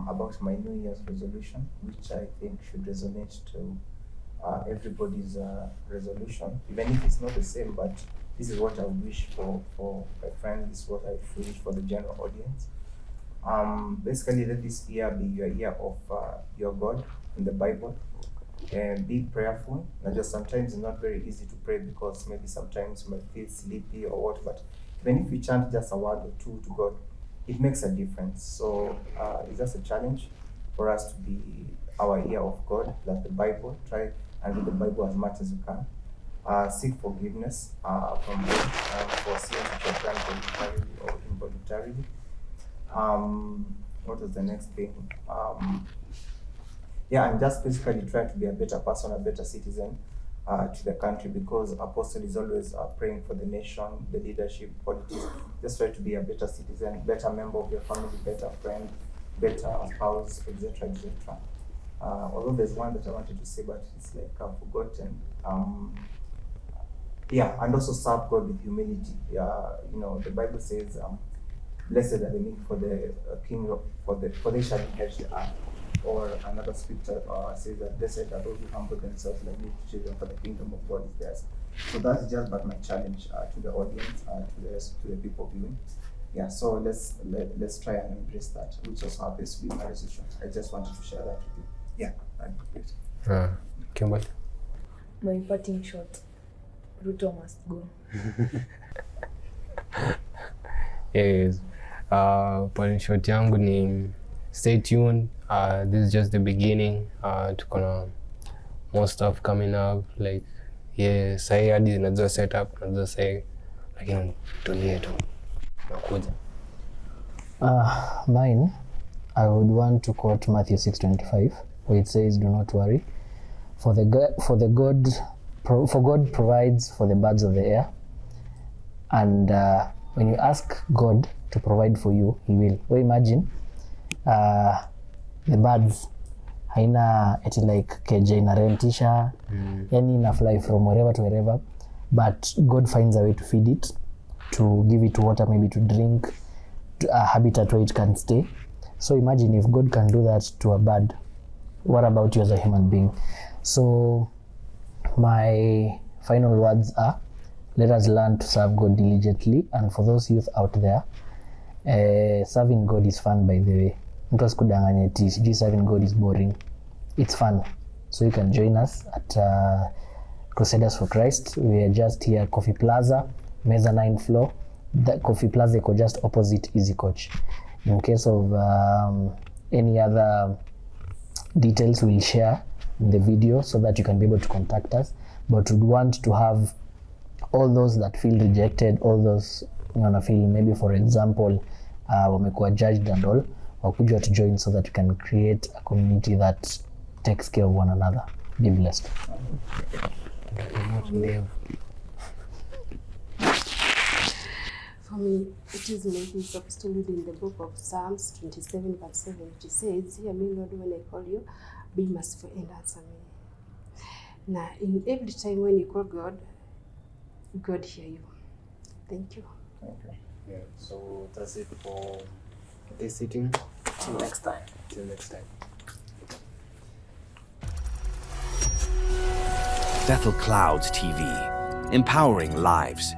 about my New Year's resolution, which I think should resonate to everybody's resolution, even if it's not the same. But this is what I wish for my friends. This is what I wish for the general audience. Basically, let this year be your year of your God and the Bible, and be prayerful. Not just sometimes it's not very easy to pray because maybe sometimes you might feel sleepy or what, but even if you chant just a word or two to God, it makes a difference. So it's just a challenge for us to be our year of God plus the Bible. Try and read the Bible as much as you can. Seek forgiveness from God for sins which you have done voluntarily or involuntarily. What was the next thing? Yeah, and just basically trying to be a better person, a better citizen to the country, because Apostle is always praying for the nation, the leadership, politics. Just try to be a better citizen, better member of your family, better friend, better spouse, etc., etc. Although there's one that I wanted to say, but it's like I've forgotten. Yeah, and also serve God with humility. The Bible says, "Blessed are the meek, for the king, for they shall inherit the earth." Or another scripture says that blessed are those who humble themselves like little children, for the kingdom of God is theirs. So that's just but my challenge to the audience, to the rest, to the people viewing. Yeah, so let's try and embrace that, which also happens to be my resolution. I just wanted to share that with you. Yeah, that'd be great. Kimberly. My parting shot. Ruto must go. Yes. Parting shot yangu ni stay tuned. This is just the beginning. Tuko na more stuff coming up, like, yeah, sahi hadi najua setup, najua sahi, lakini tulie tu, nakuja. Mine, I would want to quote Matthew 6:25, where it says, "Do not worry, for God provides for the birds of the air, and when you ask God to provide for you, He will." Well, imagine the birds haina eti like keja inarentisha, yani ina fly from wherever to wherever, but God finds a way to feed it, to give it water, maybe to drink. a habitat where it can stay. So imagine if God can do that to a bird, what about you as a human being? So my final words are, let us learn to serve God diligently. And for those youth out there, serving God is fun, by the way. Mtu asikudanganye eti sijui serving God is boring. It's fun. So you can join us at Crusaders for Christ. We are just here, Coffee Plaza, mezzanine floor. The Coffee Plaza iko just opposite Easy Coach. In case of any other details, we'll share in the video so that you can be able to contact us. But we'd want to have all those that feel rejected, all those wanna feel maybe, for example, wamekuwa judged and all, wakuja to join so that we can create a community that takes care of one another. Be blessed. For me, it is like it's supposed to read in the book of Psalms 27, verse 7, which says, "Hear me, Lord, when I call you, be merciful and answer me." Now, in every time when you call God, God hear you. Thank you. Okay. Yeah, so that's it for this sitting. Till next time. Till next time. Bethel Clouds TV, empowering lives.